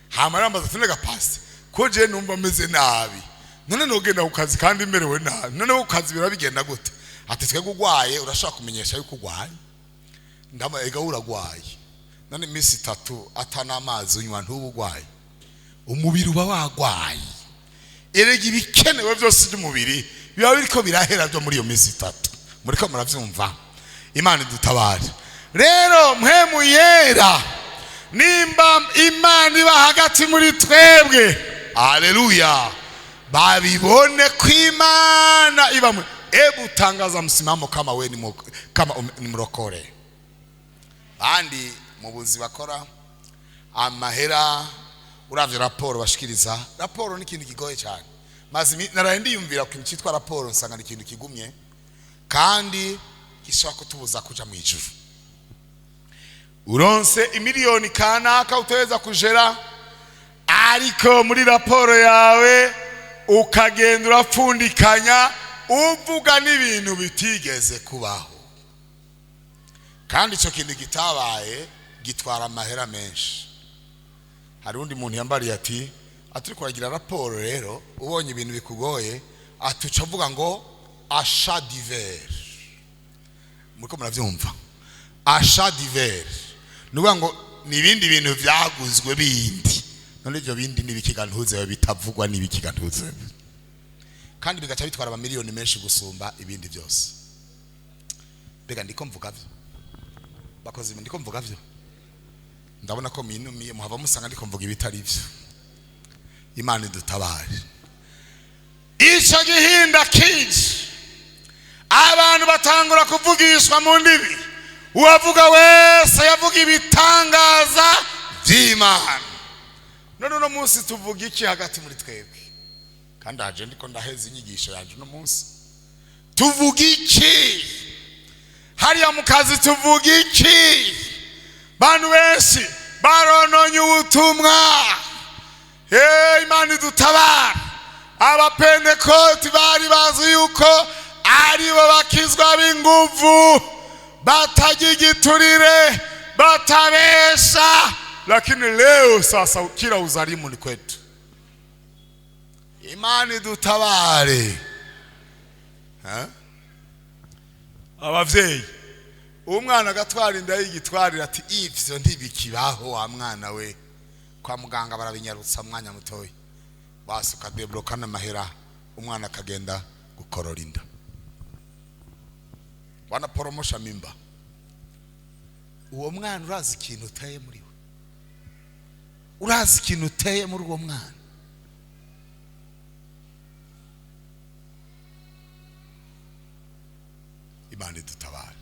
Hama arambaza ati: "Nega pasi, ko je numva meze nabi, none nogenda ku kazi kandi merewe nabi? None ku kazi birabigenda gute?" Ati: "Twebwe ugwaye urashobora kumenyesha yuko ugwaye." Ndama ega uragwaye. None iminsi 3 atana amazi unywa, ntuba ugwaye? Umubiri uba wagwaye. Erega ibikenewe byose by'umubiri biba biriko birahera byo muri iyo minsi 3. Muriko muravyumva? Imana idutabare. Rero Mpwemu Yera, nimba Imana iba hagati muri twebwe, aleluya, babibone ko Imana iba muri. Ebu tangaza msimamo kama we kama ni mrokore. Bandi mu buzi bakora amahera, uravye raporo bashikiriza, raporo ni ikintu kigoye cyane. Maze naraye ndiyumvira ku kintu cyitwa raporo, nsanga ni ikintu kigumye kandi gishobora kutubuza kuja mu ijuru. Uronse imiliyoni kanaka utaweza kujera, ariko muri raporo yawe ukagenda urapfundikanya, uvuga n'ibintu bitigeze kubaho, kandi icyo kintu gitabaye gitwara amahera menshi. Hari undi muntu yambariye ati: "Aturi kuragira raporo rero, ubonye ibintu bikugoye," ati, "uca avuga ngo achat divers." Muriko muravyumva? Achat divers ni ukuvuga ngo ni ibindi bintu vyaguzwe bindi. None ivyo bindi ni ibikiga ntuzewe bitavugwa? Ni ibikiga ntuzewe, kandi bigaca bitwara amamiliyoni menshi gusumba ibindi byose. Mbega ndiko mvuga vyo, bakoze ibi? Ndiko mvuga vyo? Ndabona ko mwinumiye, muhava musanga ndiko mvuga ibitari vyo. Imana idutabare. Ico gihinda kije, abantu batangura kuvugishwa mu ndimi. Uwavuga wese yavuga ibitangaza vy'Imana. None uno munsi tuvuga iki hagati muri twebwe? Kandi haje ndiko ndaheza inyigisho yanje. Uno munsi tuvuga iki? Hariya mu kazi tuvuga iki? Bantu benshi barononye ubutumwa. Hey, Imana idutabara. Abapentekoti bari bazi yuko aribo bakizwa b'inguvu, batajya igiturire. Batabesha. Lakini leo sasa kila uzalimu ni kwetu. Imana idutabare. Ha? Abavyeyi, umwana agatwara inda y'igitwarira ati ivyo ntibikibaho wa mwana we, kwa muganga barabinyarutsa mwanya mutoyi, basuka debloka n'amahera, umwana akagenda gukorora inda, wanaporomosha mimba. Uwo mwana urazi ikintu uteye muri we? Urazi ikintu uteye muri uwo mwana? Imana idutabare.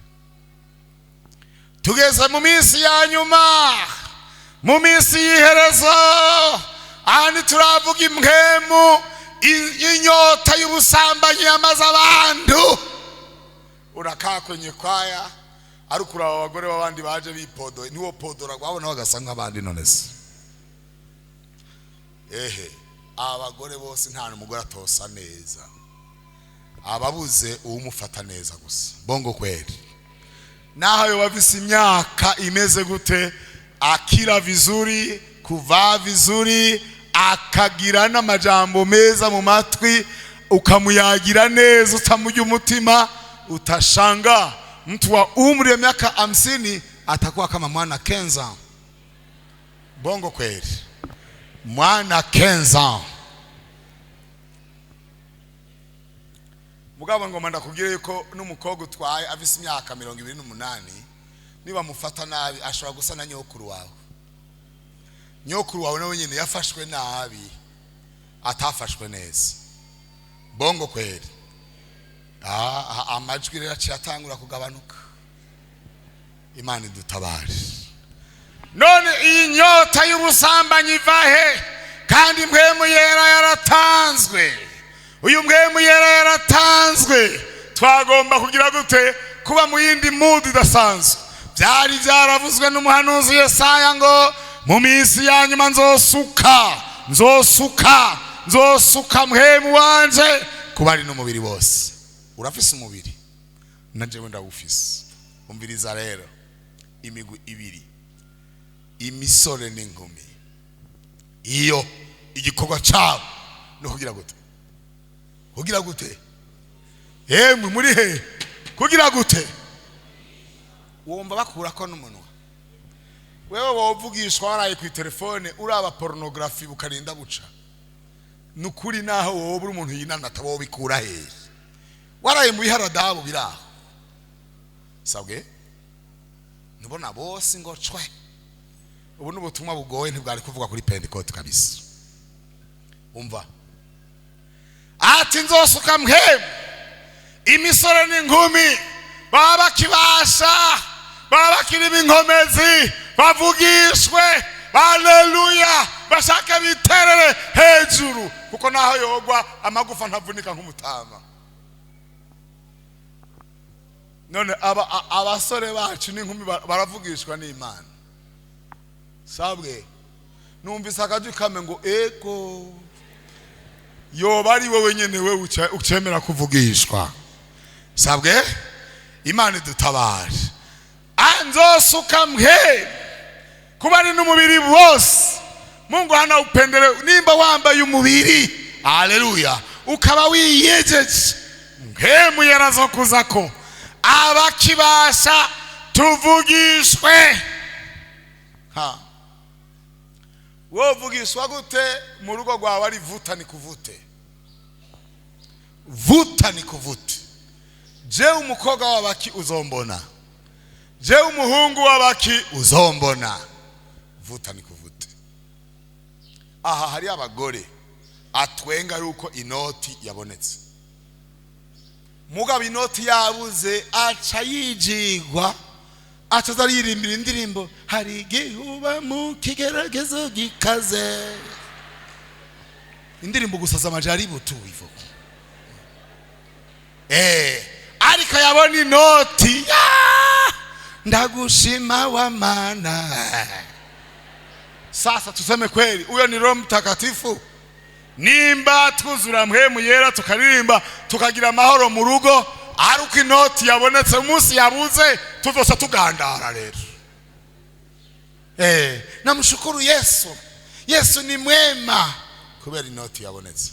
Tugeze mu minsi ya nyuma, mu minsi y'iherezo. Ahandi turavuga impwemu inyota y'ubusambanyi yamaze abantu. Urakaa kwenye kwaya, ariko uraba abagore b'abandi baje bipodoye, niwo podora wabona bagasa nk'abandi. None se ehe, abagore bose nta n'umugore atosa neza, ababuze uwumufata neza gusa. Bongo kweli? Naho yoba afise imyaka imeze gute, akira vizuri, kuvaa vizuri, akagira n'amajambo meza mu matwi, ukamuyagira neza, utamujya umutima, utashanga mtu wa umri wa miaka 50 atakuwa kama mwana kenza. Bongo kweli? Mwana kenza. Mugabo ngoma ndakubwire yuko n'umukobwa utwaye afise imyaka 28, niba mufata nabi ashobora gusa na nyokuru wawe. Nyokuru wawe nawe nyine yafashwe nabi, atafashwe neza. Bongo kweli? Amajwi rero aciye atangura kugabanuka. Imana idutabare. None iyi nyota y'ubusambanyi iva he, kandi mpwemu yera yaratanzwe? Uyu mpwemu yera yaratanzwe, twagomba kugira gute? Kuba mu yindi mood idasanzwe. Byari byaravuzwe n'umuhanuzi Yesaya ngo mu minsi ya nyuma nzosuka, nzosuka, nzosuka mpwemu wanje kuba ari n'umubiri wose. Urafise umubiri, na jewe ndawufise. Umviriza rero, imigwi ibiri, imisore n'inkumi, iyo igikorwa cyabo no kugira gute? Kugira gute? Yemwe, muri he? Kugira gute? Wumva bakurako n'umunwa. Wewe wovugishwa waraye ku telefone uraba pornography bukarinda buca. Nukuri naho wowe uri umuntu yinanata, wowe bikura hehe? Waraye mu biharadabu biraho sabwe, ntubona bose ngo cwe. Ubu n'ubutumwa bugoye, ntibwari kuvuga kuri Pentecote kabisa. Umva, ati nzosuka mpwemu imisore n'inkumi, baba bakibasha, baba bakirimo inkomezi, bavugishwe. Haleluya! Bashake biterere hejuru, kuko naho yogwa amagufa ntavunika nk'umutama. None abasore bacu n'inkumi baravugishwa n'Imana? Sabwe, numvise akajwi kame ngo ego. Yoba ari wowe nyene we ucemera kuvugishwa? Sabwe, Imana idutabare. Anzosuka mpwemu kuba ari n'umubiri wose. Mungu hana upendeleo. Nimba wambaye umubiri, haleluya, ukaba wiyejeje, mpwemu yarazokuzako, abakibasha tuvugishwe. Ha, wovugishwa gute mu rugo rwawe ari vuta ni kuvute, vuta ni kuvute? Jewe umukobwa w'abaki uzombona, jewe umuhungu w'abaki uzombona, vuta ni kuvute. Aha hari abagore atwenga yuko inoti yabonetse, mugabo inoti yabuze aca yijigwa, aca aza aririmbira indirimbo hari igihe uba mu kigeragezo gikaze, indirimbo gusa z'amajaribu tu hivyo. Ariko yabona inoti, ndagushima wa Mana. Sasa tuseme kweli, huyo ni Roho Mtakatifu? Nimba twuzura mpwemu yera, tukaririmba, tukagira amahoro mu rugo ariko inoti yabonetse, umunsi yabuze tuzosa tugandara rero. Namshukuru Yesu, Yesu ni mwema, kubera inoti yabonetse.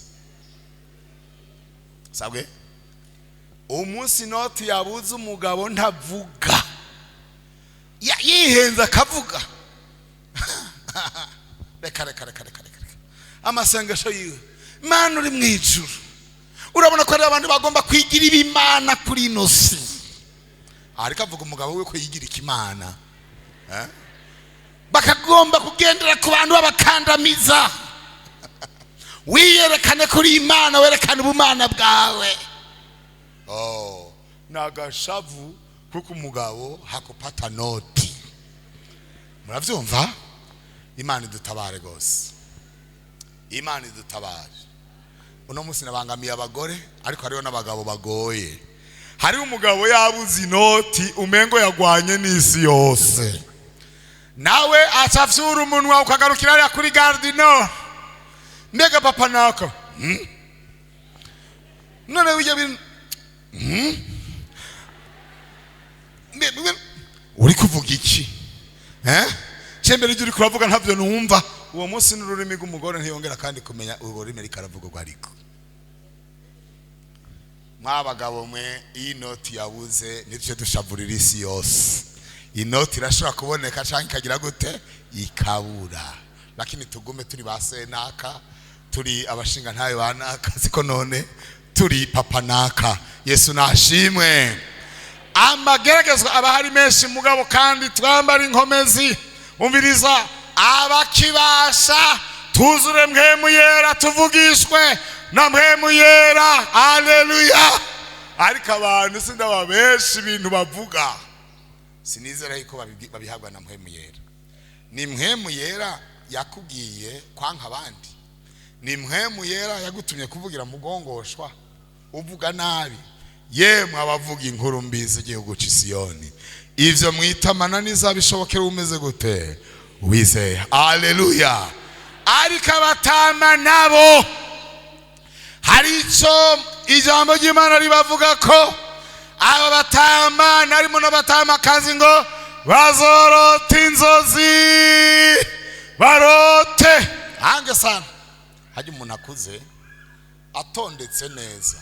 Sabwe umunsi inoti yabuze, umugabo ntavuga. Yihenze akavuga. Reka, reka, reka, reka, reka! Amasengesho yiwe: "Mana uri mu ijuru, urabona ko hari abantu bagomba kwigira ibimana kuri ino si." Ariko avuga umugabo we ko yigira ikimana. Eh? Bakagomba kugendera ku bantu babakandamiza. Wiyerekane kuri Imana, werekane ubumana bwawe. Oh, ni agashavu kuko umugabo hakupata noti. Murabyumva? Imana idutabare rwose, Imana idutabare. Uno munsi nabangamiye abagore, ariko hariho n'abagabo bagoye. Hariho umugabo yabuze inoti, umengo yagwanye n'isi yose. Nawe aca afyura umunwa, ukagarukira hariya kuri gardino. Mbega papa naka? None bijya bintu. Uri kuvuga iki? Eh, cembere ibyo uri kuravuga ntabyo numva. Uwo munsi n'ururimi rw'umugore ntiyongera kandi kumenya urwo rurimi ariko aravuga urwo. Ariko mwabagabo mwe, iyi noti yabuze, nitwe dushavurira isi yose. Inoti irashobora kuboneka cyangwa ikagira gute? Ikabura. Lakini tugume turi ba senaka, turi abashinga ntayo ba naka, siko? None turi papa naka. Yesu nashimwe. Amageragezwa aba hari menshi, mugabo kandi twambara inkomezi. Umviriza, abakibasha tuzure Mpwemu Yera, tuvugishwe na Mpwemu Yera. Aleluya! Ariko abantu sindaba benshi, ibintu bavuga sinizera yuko babihabwa na Mpwemu Yera. Ni Mpwemu Yera yakubwiye kwanka abandi? Ni Mpwemu Yera yagutumye kuvugira mugongoshwa, uvuga nabi? Yemwe abavuga inkuru mbi z'igihugu cy'Isiyoni, ivyo mwita amananiza bishobokera umeze gute? Wizeye. Aleluya! Ariko abatama nabo hari icyo ijambo ry'Imana ribavuga ko aba batama, narimo n'abatamakazi, ngo bazorota inzozi, barote hange sana. Hajya umuntu akuze atondetse neza,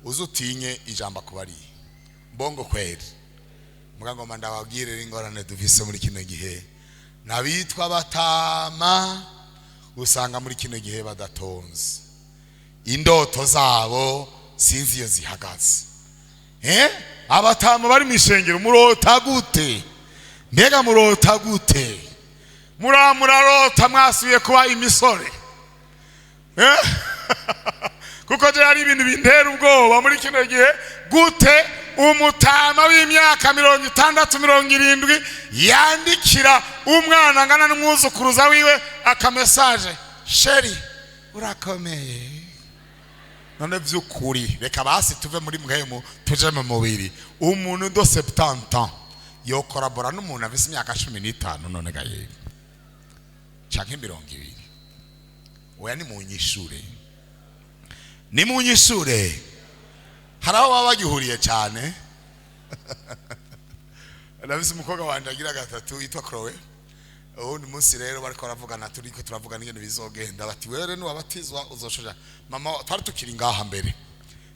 uze utinye ijambo akubariye mbongo kweri. Mugangoma ndababwire ingorane dufise muri kino gihe. N'abitwa batama usanga muri kino gihe badatonze. Indoto zabo sinzi iyo zihagaze. Eh, abatama bari mu ishengero, murota gute? Mbega murota gute? Murarota mwasubiye kuba imisore? Eh? Kuko je hari ibintu bintera ubwoba muri kino gihe. Gute umutama w'imyaka 60, 70 yandikira umwana angana n'umwuzukuruza wiwe aka message: "Chéri, urakomeye?" None vy'ukuri, reka basi tuve muri mpwemu tuje mu mubiri. Umuntu de 70 ans yokorabora n'umuntu afise imyaka 15? None ga yewe, canke 20? Oya, nimunyishure, nimunyishure. Hari aho baba bagihuriye cyane. Ndabise umukobwa wanje agira gatatu yitwa Chloe. Uwundi munsi rero bariko baravugana, turiko turavugana ingene bizogenda, bati: "Wewe nuwabatizwa uzoshoja mama." Twari tukiri ngaha mbere,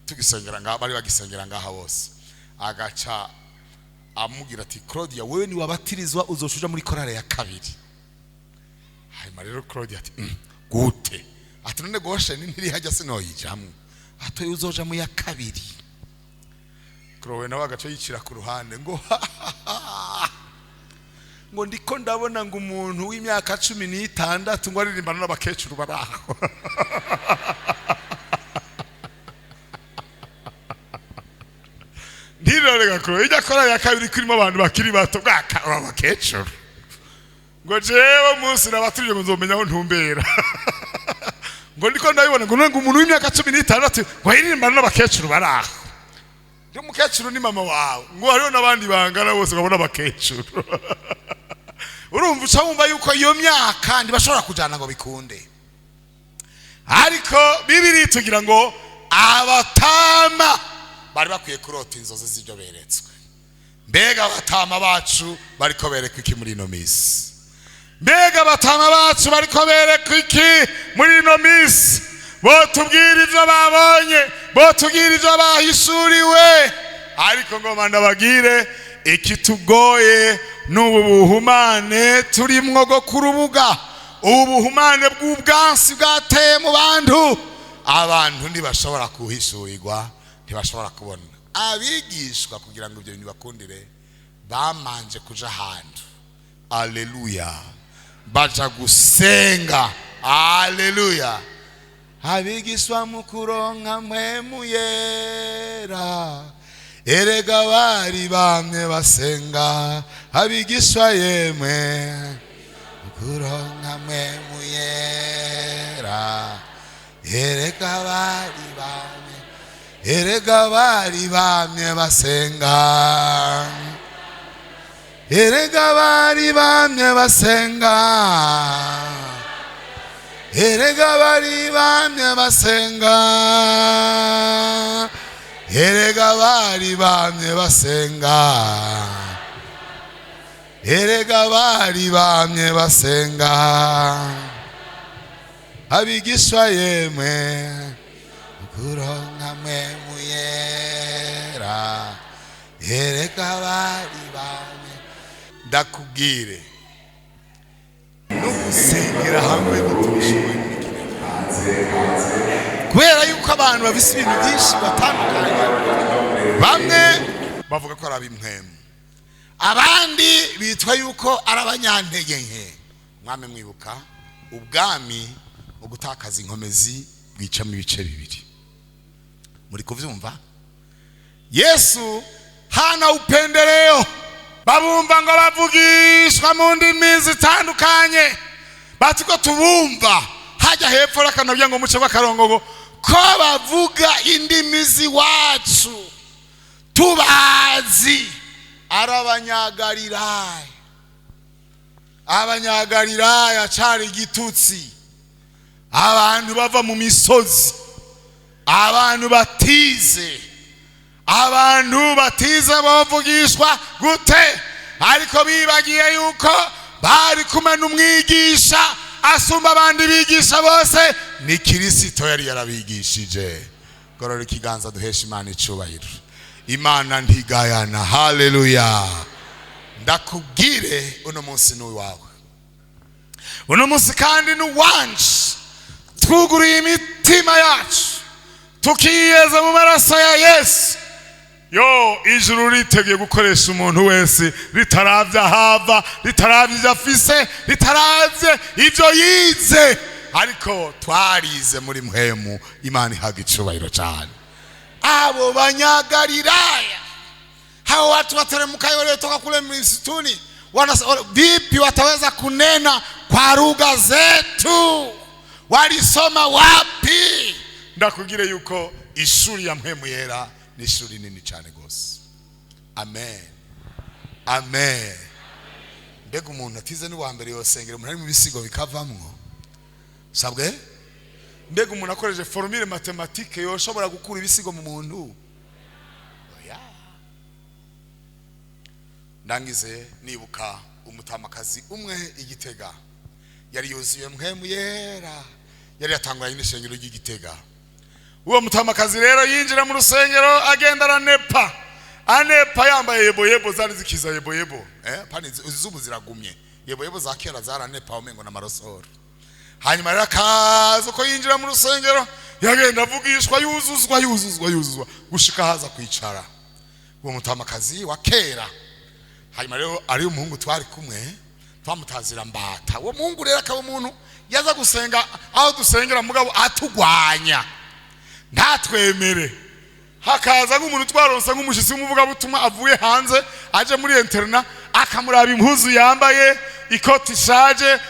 tugisengera ngaha, bari bagisengera ngaha bose. Agaca amubwira ati: "Claudia, wewe niwabatirizwa uzoshoja muri korale ya kabiri." Hanyuma rero Claudia ati: Gute?" Ati: "None Gosheni ntiri hajya, sinoyijamwo?" Ati: "Uzoja mu ya kabiri." Chloe nawe agaca yicira ku ruhande ngo ndiko ndabona ngo umuntu w'imyaka 16 ngo aririmbana n'abakecuru bari aho. Ntirorega Chloe ijya kora ya kabiri kurimo abantu bakiri bato bwaka aba bakecuru, ngo jewe munsi nabaturije ngo nzomenya aho ntumbera, ngo ndiko ndabibona ngo none umuntu w'imyaka 16 ngo aririmbana n'abakecuru bari aho. Ndi umukecuru ni mama wawe, ngo hariho n'abandi bangana bose babona abakecuru. Urumva, uca wumva yuko iyo myaka ntibashobora kujana ngo bikunde. Ariko Bibiri tugira ngo abatama bari bakwiye kurota inzozi z'ibyo beretswe. Mbega abatama bacu bariko berekwa iki muri ino minsi? Mbega batama bacu bariko bereka iki muri ino minsi? Botubwira ivyo babonye, botubwira ivyo bahishuriwe. Ariko ngoma ndabagire, ikitugoye n'ubu buhumane turimwo bwo ku rubuga, ubu buhumane bw'ubwansi bwateye mu bantu. Abantu ntibashobora kuhishurirwa, ntibashobora kubona. Abigishwa, kugira ngo ibyo bintu bakundire, bamanje kuja ahantu, aleluya, baja gusenga, aleluya. Abigishwa mu kuronka Mpwemu Yera, erega bari bamye basenga. Abigishwa yemwe mu kuronka Mpwemu Yera, erega bari bamye, erega bari bamye basenga, erega bari bamye basenga, erega bari bamye basenga, erega bari bamye basenga, erega bari bamye basenga. Abigishwa yemwe kuronka Mpwemu Yera, erega bari bamye. Ndakubwire, no gusengera hamwe ntitubishoboye muri kino gihe, kubera yuko abantu bafise ibintu byinshi batandukanye. Bamwe bavuga ko ari ab'impwemu, abandi bitwa yuko ari abanyantege nke. Mwami, mwibuka ubwami mu gutakaza inkomezi bwicamo ibice bibiri. Muri kuvyumva, Yesu hana upendeleo. Babumva ngo bavugishwa mu ndimi zitandukanye, bati ko tubumva hajya hepfo rakanabya ngo muce bw'akarongo ngo ko bavuga indimi z'iwacu, tubazi ari Abanyagalilaya. Abanyagalilaya cari igitutsi, abantu bava mu misozi, abantu batize. Abantu batize bavugishwa gute? Ariko bibagiye yuko bari kumwe n'umwigisha asumba abandi bigisha bose, ni Kirisito yari yarabigishije. Gorora ikiganza, duhesha Imana icubahiro. Imana ntigayana, haleluya. Ndakubwire, uno munsi ni uwawe, uno munsi kandi ni uwanje. Twuguruye imitima yacu, tukiyeza mu maraso ya Yesu, yo ijuru riteguye gukoresha umuntu wese, ritaravye ahava, ritaravye ivyo afise, ritaravye ivyo yize. Ariko twarize muri mpwemu. Imana ihaga icubahiro cyane. Abo Banyagalilaya, hao watu wateremkayo waliotoka kule msituni, vipi wataweza kunena kwa lugha zetu? Walisoma wapi? Ndakubwire yuko ishuri ya Mpwemu Yera ni ishuri nini cyane gose. Amen, amen. Mbega umuntu atize ni wa mbere yosengera umuntu ari mu bisigo bikavamwo? Sabwe, mbega umuntu akoresheje formule mathématique yoshobora gukura ibisigo mu muntu? Oya. Ndangize nibuka umutamakazi umwe igitega yari yuzuye Mpwemu Yera, yari yatanguranye n'ishengero ry'Igitega. Uwo mutamakazi rero yinjira mu rusengero agenda aranepa, anepa, yambaye yeboyebo zari zikiza, yeboyebo pani izubu ziragumye, yeboyebo za kera zaranepa umengo n'amarosoro. Hanyuma rero akaza, uko yinjira mu rusengero yagenda avugishwa, yuzuzwa, yuzuzwa, yuzuzwa, gushika haza kwicara uwo mutamakazi wa kera. Hanyuma rero ari umuhungu twari kumwe, twamutazira Mbata. Uwo muhungu rero akaba umuntu yaza gusenga aho dusengera, mugabo atugwanya, ntatwemere. Hakaza nk'umuntu twaronsa nk'umushitsi w'umuvugabutumwa avuye hanze aje muri internat, akamuraba impuzu yambaye, ikoti ishaje,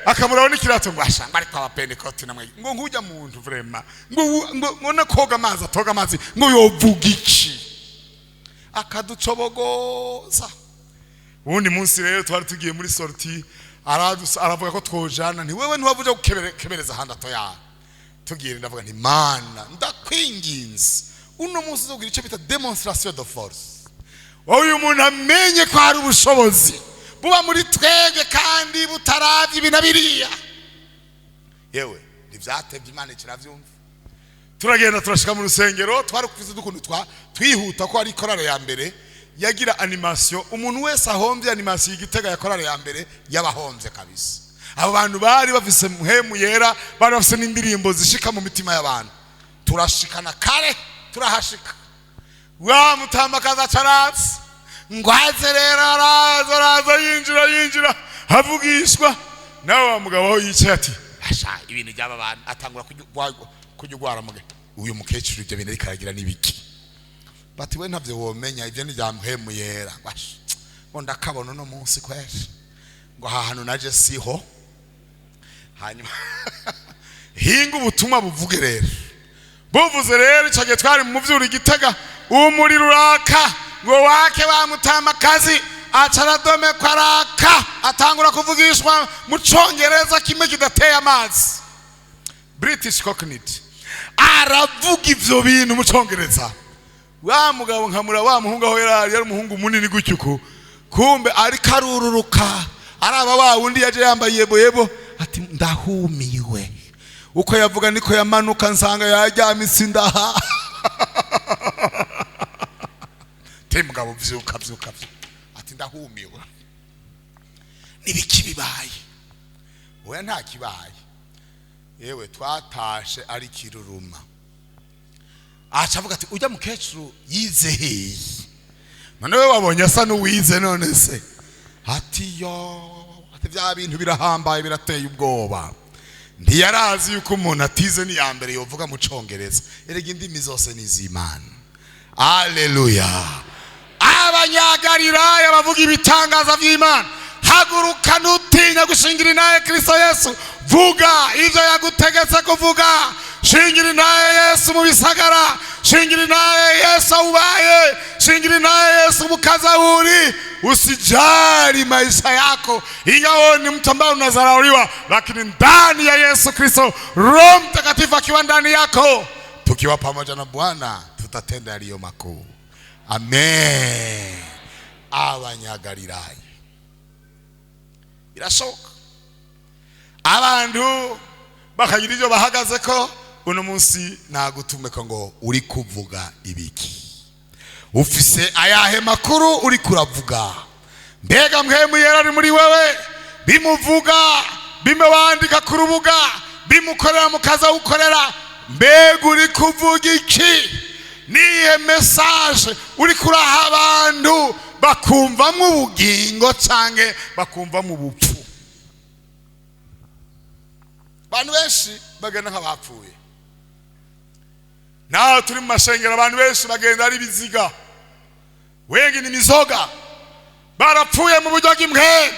akamuraba n'ikirato, ngo ashanga ariko abapentekoti namwe, ngo nkujya muntu vraiment, ngo ngo koga amazi, atoga amazi, ngo yovuga iki? Akaducobogoza. Uwundi munsi rero twari tugiye muri sortie, aravuga ko twojana. Nti wewe ntiwavuja gukebereza ahandi atoya. Tugiye, ndavuga nti: "Mana, ndakwinginze, uno munsi uzogira icyo bita démonstration de force, wowe uyu muntu amenye ko hari ubushobozi." Buba muri twebwe kandi butaravye ibi na biriya. Yewe, ntivyatevye, Imana kiravyumva. Turagenda, turashika mu rusengero. Twari kuvuze dukuntu twa twihuta ko ari korale ya mbere yagira animation. Umuntu wese ahomvye animation y'Igitega ya korale ya mbere y'abahomvye kabisa. Abo bantu bari bafise Muhemu Yera, bari bafise n'indirimbo zishika mu mitima y'abantu. Turashikana kare, turahashika, wa mutambakaza carazi ngwaze rero, araza, araza, yinjira, yinjira, havugishwa nawe. Wa mugabo aho yicaye ati: "Asha, ibintu by'aba bantu." Atangura kujya ugwara muge uyu mukecuru, ibyo bintu ariko aragira n'ibiki? Bati: "We ntavyo womenya, ibyo ni bya Muhemu Yera." Basha, ngo ndakabona uno munsi kweri, ngo aha hantu naje siho. Hanyuma hinga ubutumwa buvuge rero. Buvuze rero, icyo gihe twari mu muvyuro Igitega, umuriro uraka ngo wake. Wa mutamakazi aca aradomekwa, araka, atangura kuvugishwa mu Congereza kimwe kidateye amazi, British Cockney. Aravuga ivyo bintu mu Congereza. Wa mugabo nkamura wa muhungu aho yari yari umuhungu munini gutyo uku, kumbe ariko arururuka araba wa wundi yaje yambaye yebo yebo, ati: "Ndahumiwe." Uko yavuga niko yamanuka, nsanga yaryamitse indaha. Te mugabo, vyuka, vyuka, vyuka! Ati: "Ndahumiwe, nibiki bibaye?" Oya, nta kibaye. Yewe, twatashe ari kiruruma. Aca avuga ati: "Ujya mukecuru yize hehe none? We wabonye asa n'uwize none se?" Ati: "Yo," ati, "bya bintu birahambaye, birateye ubwoba." Ntiyarazi yuko umuntu atize ni ya mbere yovuga mu Congereza. Erega indimi zose ni iz'Imana. Aleluya! Abanyagalilaya bavuga ibitangaza by'Imana. Haguruka, ntutinya gushingira intahe Kristo Yesu. Vuga ibyo yagutegetse kuvuga. Shingira intahe Yesu mu bisagara, shingira intahe Yesu aho ubaye, shingira intahe Yesu mu kazi aho uri. Usijali maisha yako, ingawa ni mtu ambaye unadharauliwa, lakini ndani ya Yesu Kristo, Roho Mtakatifu akiwa ndani yako, tukiwa pamoja na Bwana tutatenda yaliyo makuu. Amen. Abanyagalilaya, birashoboka abantu bakagira ibyo bahagaze ko. Uno munsi nagutumeko ngo uri kuvuga ibiki? Ufise ayahe makuru uri kuravuga? Mbega Mpwemu Yera ari muri wewe? Bimuvuga, bimwe wandika ku rubuga, bimukorera mu kazi awukorera, mbega uri kuvuga iki? Niyihe message uri kuraha abantu bakumvamo ubugingo canke bakumvamo ubupfu? Abantu benshi bagenda nk'abapfuye. Naho turi mu mashengero, abantu benshi bagenda ari ibiziga, wengi ni mizoga, barapfuye mu buryo bw'impwemu.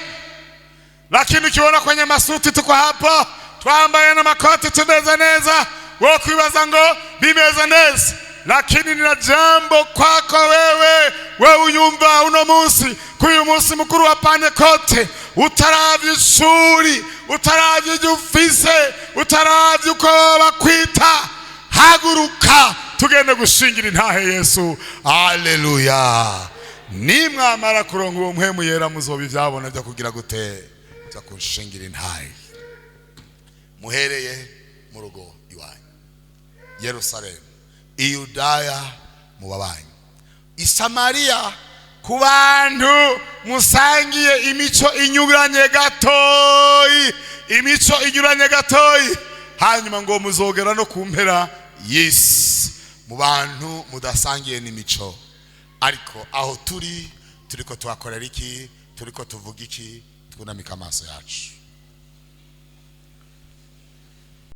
Lakini ukiona kwenye masuti tuko hapa, twambaye n'amakoti, tumeze neza, wo kwibaza ngo bimeze neza. Lakini nina jambo kwako wewe, wewe unyumva uno munsi, kuri uyu munsi mukuru wa Pantekote. Utaravye ishuri, utaravye ibyo ufise, utaravye uko bakwita, haguruka tugende gushingira intahe Yesu. Aleluya! Nimwamara kuronka uwo Mpwemu Yera, muzoba ivyabona byo kugira gute? Byo kunshingira intahe, muhereye mu rugo iwanyu, Yerusalemu, Iyudaya mu babanyi, Isamariya ku bantu musangiye imico inyuranye gatoyi, imico inyuranye gatoyi. Hanyuma ngo muzogera no ku mpera y'isi, mu bantu mudasangiye n'imico. Ariko aho turi, turiko tuhakorera iki? Turiko tuvuga iki? Twunamika amaso yacu.